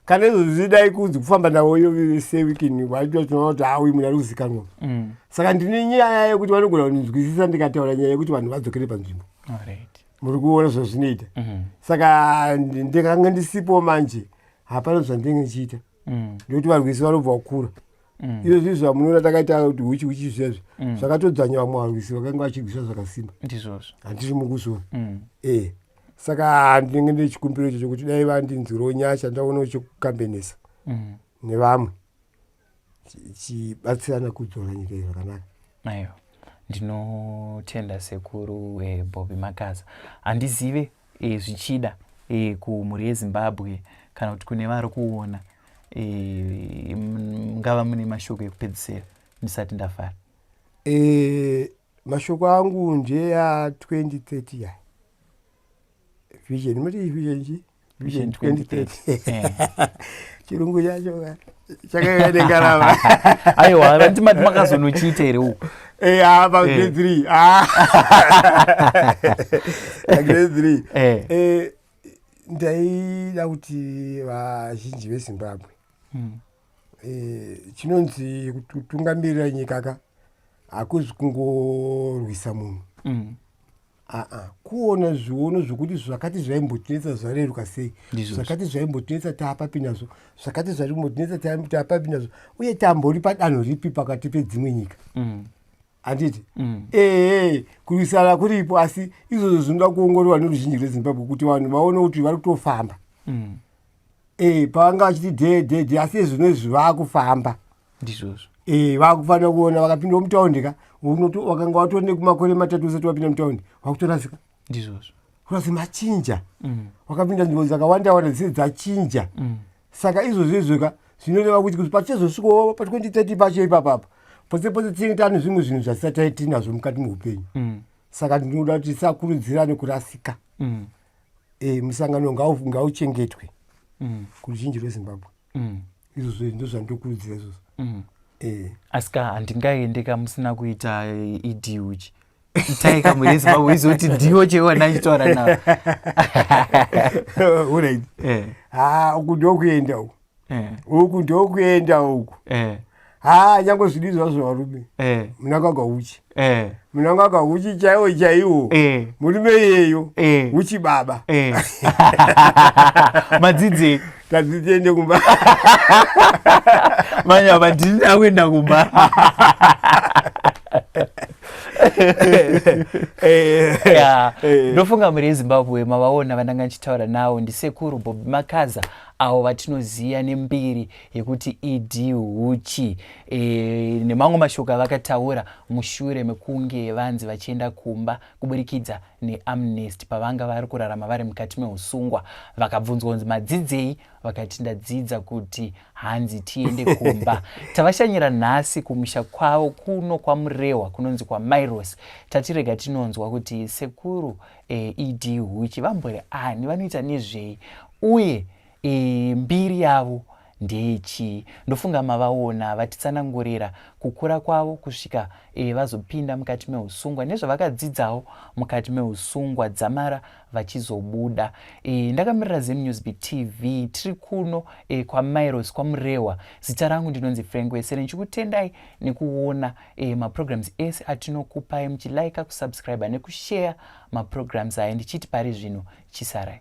Kana izvozvi dai kunzi kufamba navo sewikini, vaitotoona kuti ha, uyu munhu ari kuzikanwa. Saka ndine nyaya yekuti vanogona kundinzwisisa ndikataura nyaya yekuti vanhu vadzokere panzvimbo. Muri kuona zvazvinoita. Saka ndikanga ndisipo manje, hapana zvandinenge ndichiita, nekuti varwisi vanobva kukura. Izvozvi zvamunoona takaita kuti huchi huchi zvezvi zvakatodzvanya vamwe varwisi vakanga vachirwisa zvakasimba. Ndizvozvo. Handiri mukuzviona. Saka ndinenge ndine chikumbiro icho chokuti dai vandinzwirawo nyasha, ndaonawo chekukambenesa nevamwe, chibatsirana kudzora nyika iyi zvakanaka. Aiwa, ndinotenda sekuru Bobby Makaza. Handizive, zvichida kumhuri yeZimbabwe kana kuti kune vari kuona, mungava mune mashoko ekupedzisira ndisati ndafara? Mashoko angu ndeya 2030 ya vision, mati vision chi Vision 2030. Chirungu chacho ka chakaiva nengarava. Aiwa, vanti mati makazonochiita here uku? Pa grade 3, ah, grade 3. Ndaida kuti vazhinji veZimbabwe, chinonzi kutungamirira nyika ka hakuzi kungorwisa munhu. Aa, kuona zviono zvokuti zvakati zvaimbotinetsa zvareruka sei. Zvakati zvaimbotinetsa taapapi nazvo, zvakati zvaimbotinetsa taapapi nazvo, uye tambori padanho ripi pakati pedzimwe nyika. Handiti? Ehe, kurwisana kuripo, asi izvozvo zvinoda kuongororwa neruzhinji rweZimbabwe kuti vanhu vaone kuti vari kutofamba. Pavanga vachiti dhe dhe dhe, asi izvino izvi vaakufamba. Ndizvozvo. Vakufanira kuona vakapindawo mutaundi ka, wakanga watori nekumakore 3 usati wapinda mutaundi, wakutorasika. Ndizvozvo. Kurasi machinja. Wakapinda nzvimbo dzakawanda wanda dzisiri dzachinja. Saka izvozvo izvo ka zvinoreva kuti pachizosvikawo pa2030 pacho ipapapa, pose pose tinenge taane zvimwe zvinhu zvatisati tinazvo mukati meupenyu. Saka ndinoda kuti tisakurudzirane kurasika. Musangano ngauchengetwe kuruzhinji rweZimbabwe. Izvozvo ndo Itai kamwe reZimbabwe izive kuti ndiwo chaiwo ndachitaura nawo. Alright. Ha, uku ndokuenda uku. Uku ndokuenda uku. Ha, nyange zvidi zvazvo varume. Munangagwa uchi. Munangagwa uchi chaiwo chaiwo. Murume iyeyo. Uchi baba. Madzidzei? Tadzitiende kumba. Manyama ndini ndakuenda kumba. Ndofunga mhuri yeZimbabwe mavaona vandanga ndichitaura nawo ndisekuru Bob Makaza avo vatinoziva nembiri yekuti ED Huchi nemamwe mashoko avakataura mushure mekunge vanzi vachienda kumba kuburikidza neamnesty pavanga vari kurarama vari mukati meusungwa. Vakabvunzwa kunzi madzidzei, vakati ndadzidza kuti hanzi tiende kumba. Tavashanyira nhasi kumusha kwavo kuno kwaMurehwa kunonzi kwaMairos. Tatirega tinonzwa kuti sekuru ED Huchi vambori ani, vanoita nezvei uye mbiri yavo ndeyechii. Ndofunga mavaona vatitsanangurira kukura kwavo kusvika vazopinda mukati meusungwa nezvavakadzidzawo mukati meusungwa dzamara vachizobuda. Ndakamirira Zim News Beat TV tiri kuno kwaMairos kwaMurehwa. Zita rangu ndinonzi Frank Wesere, ndichikutendai nekuona maprograms ese atinokupai muchilaika, kusubscribe nekushare maprograms aya, ndichiti pari zvino chisarai.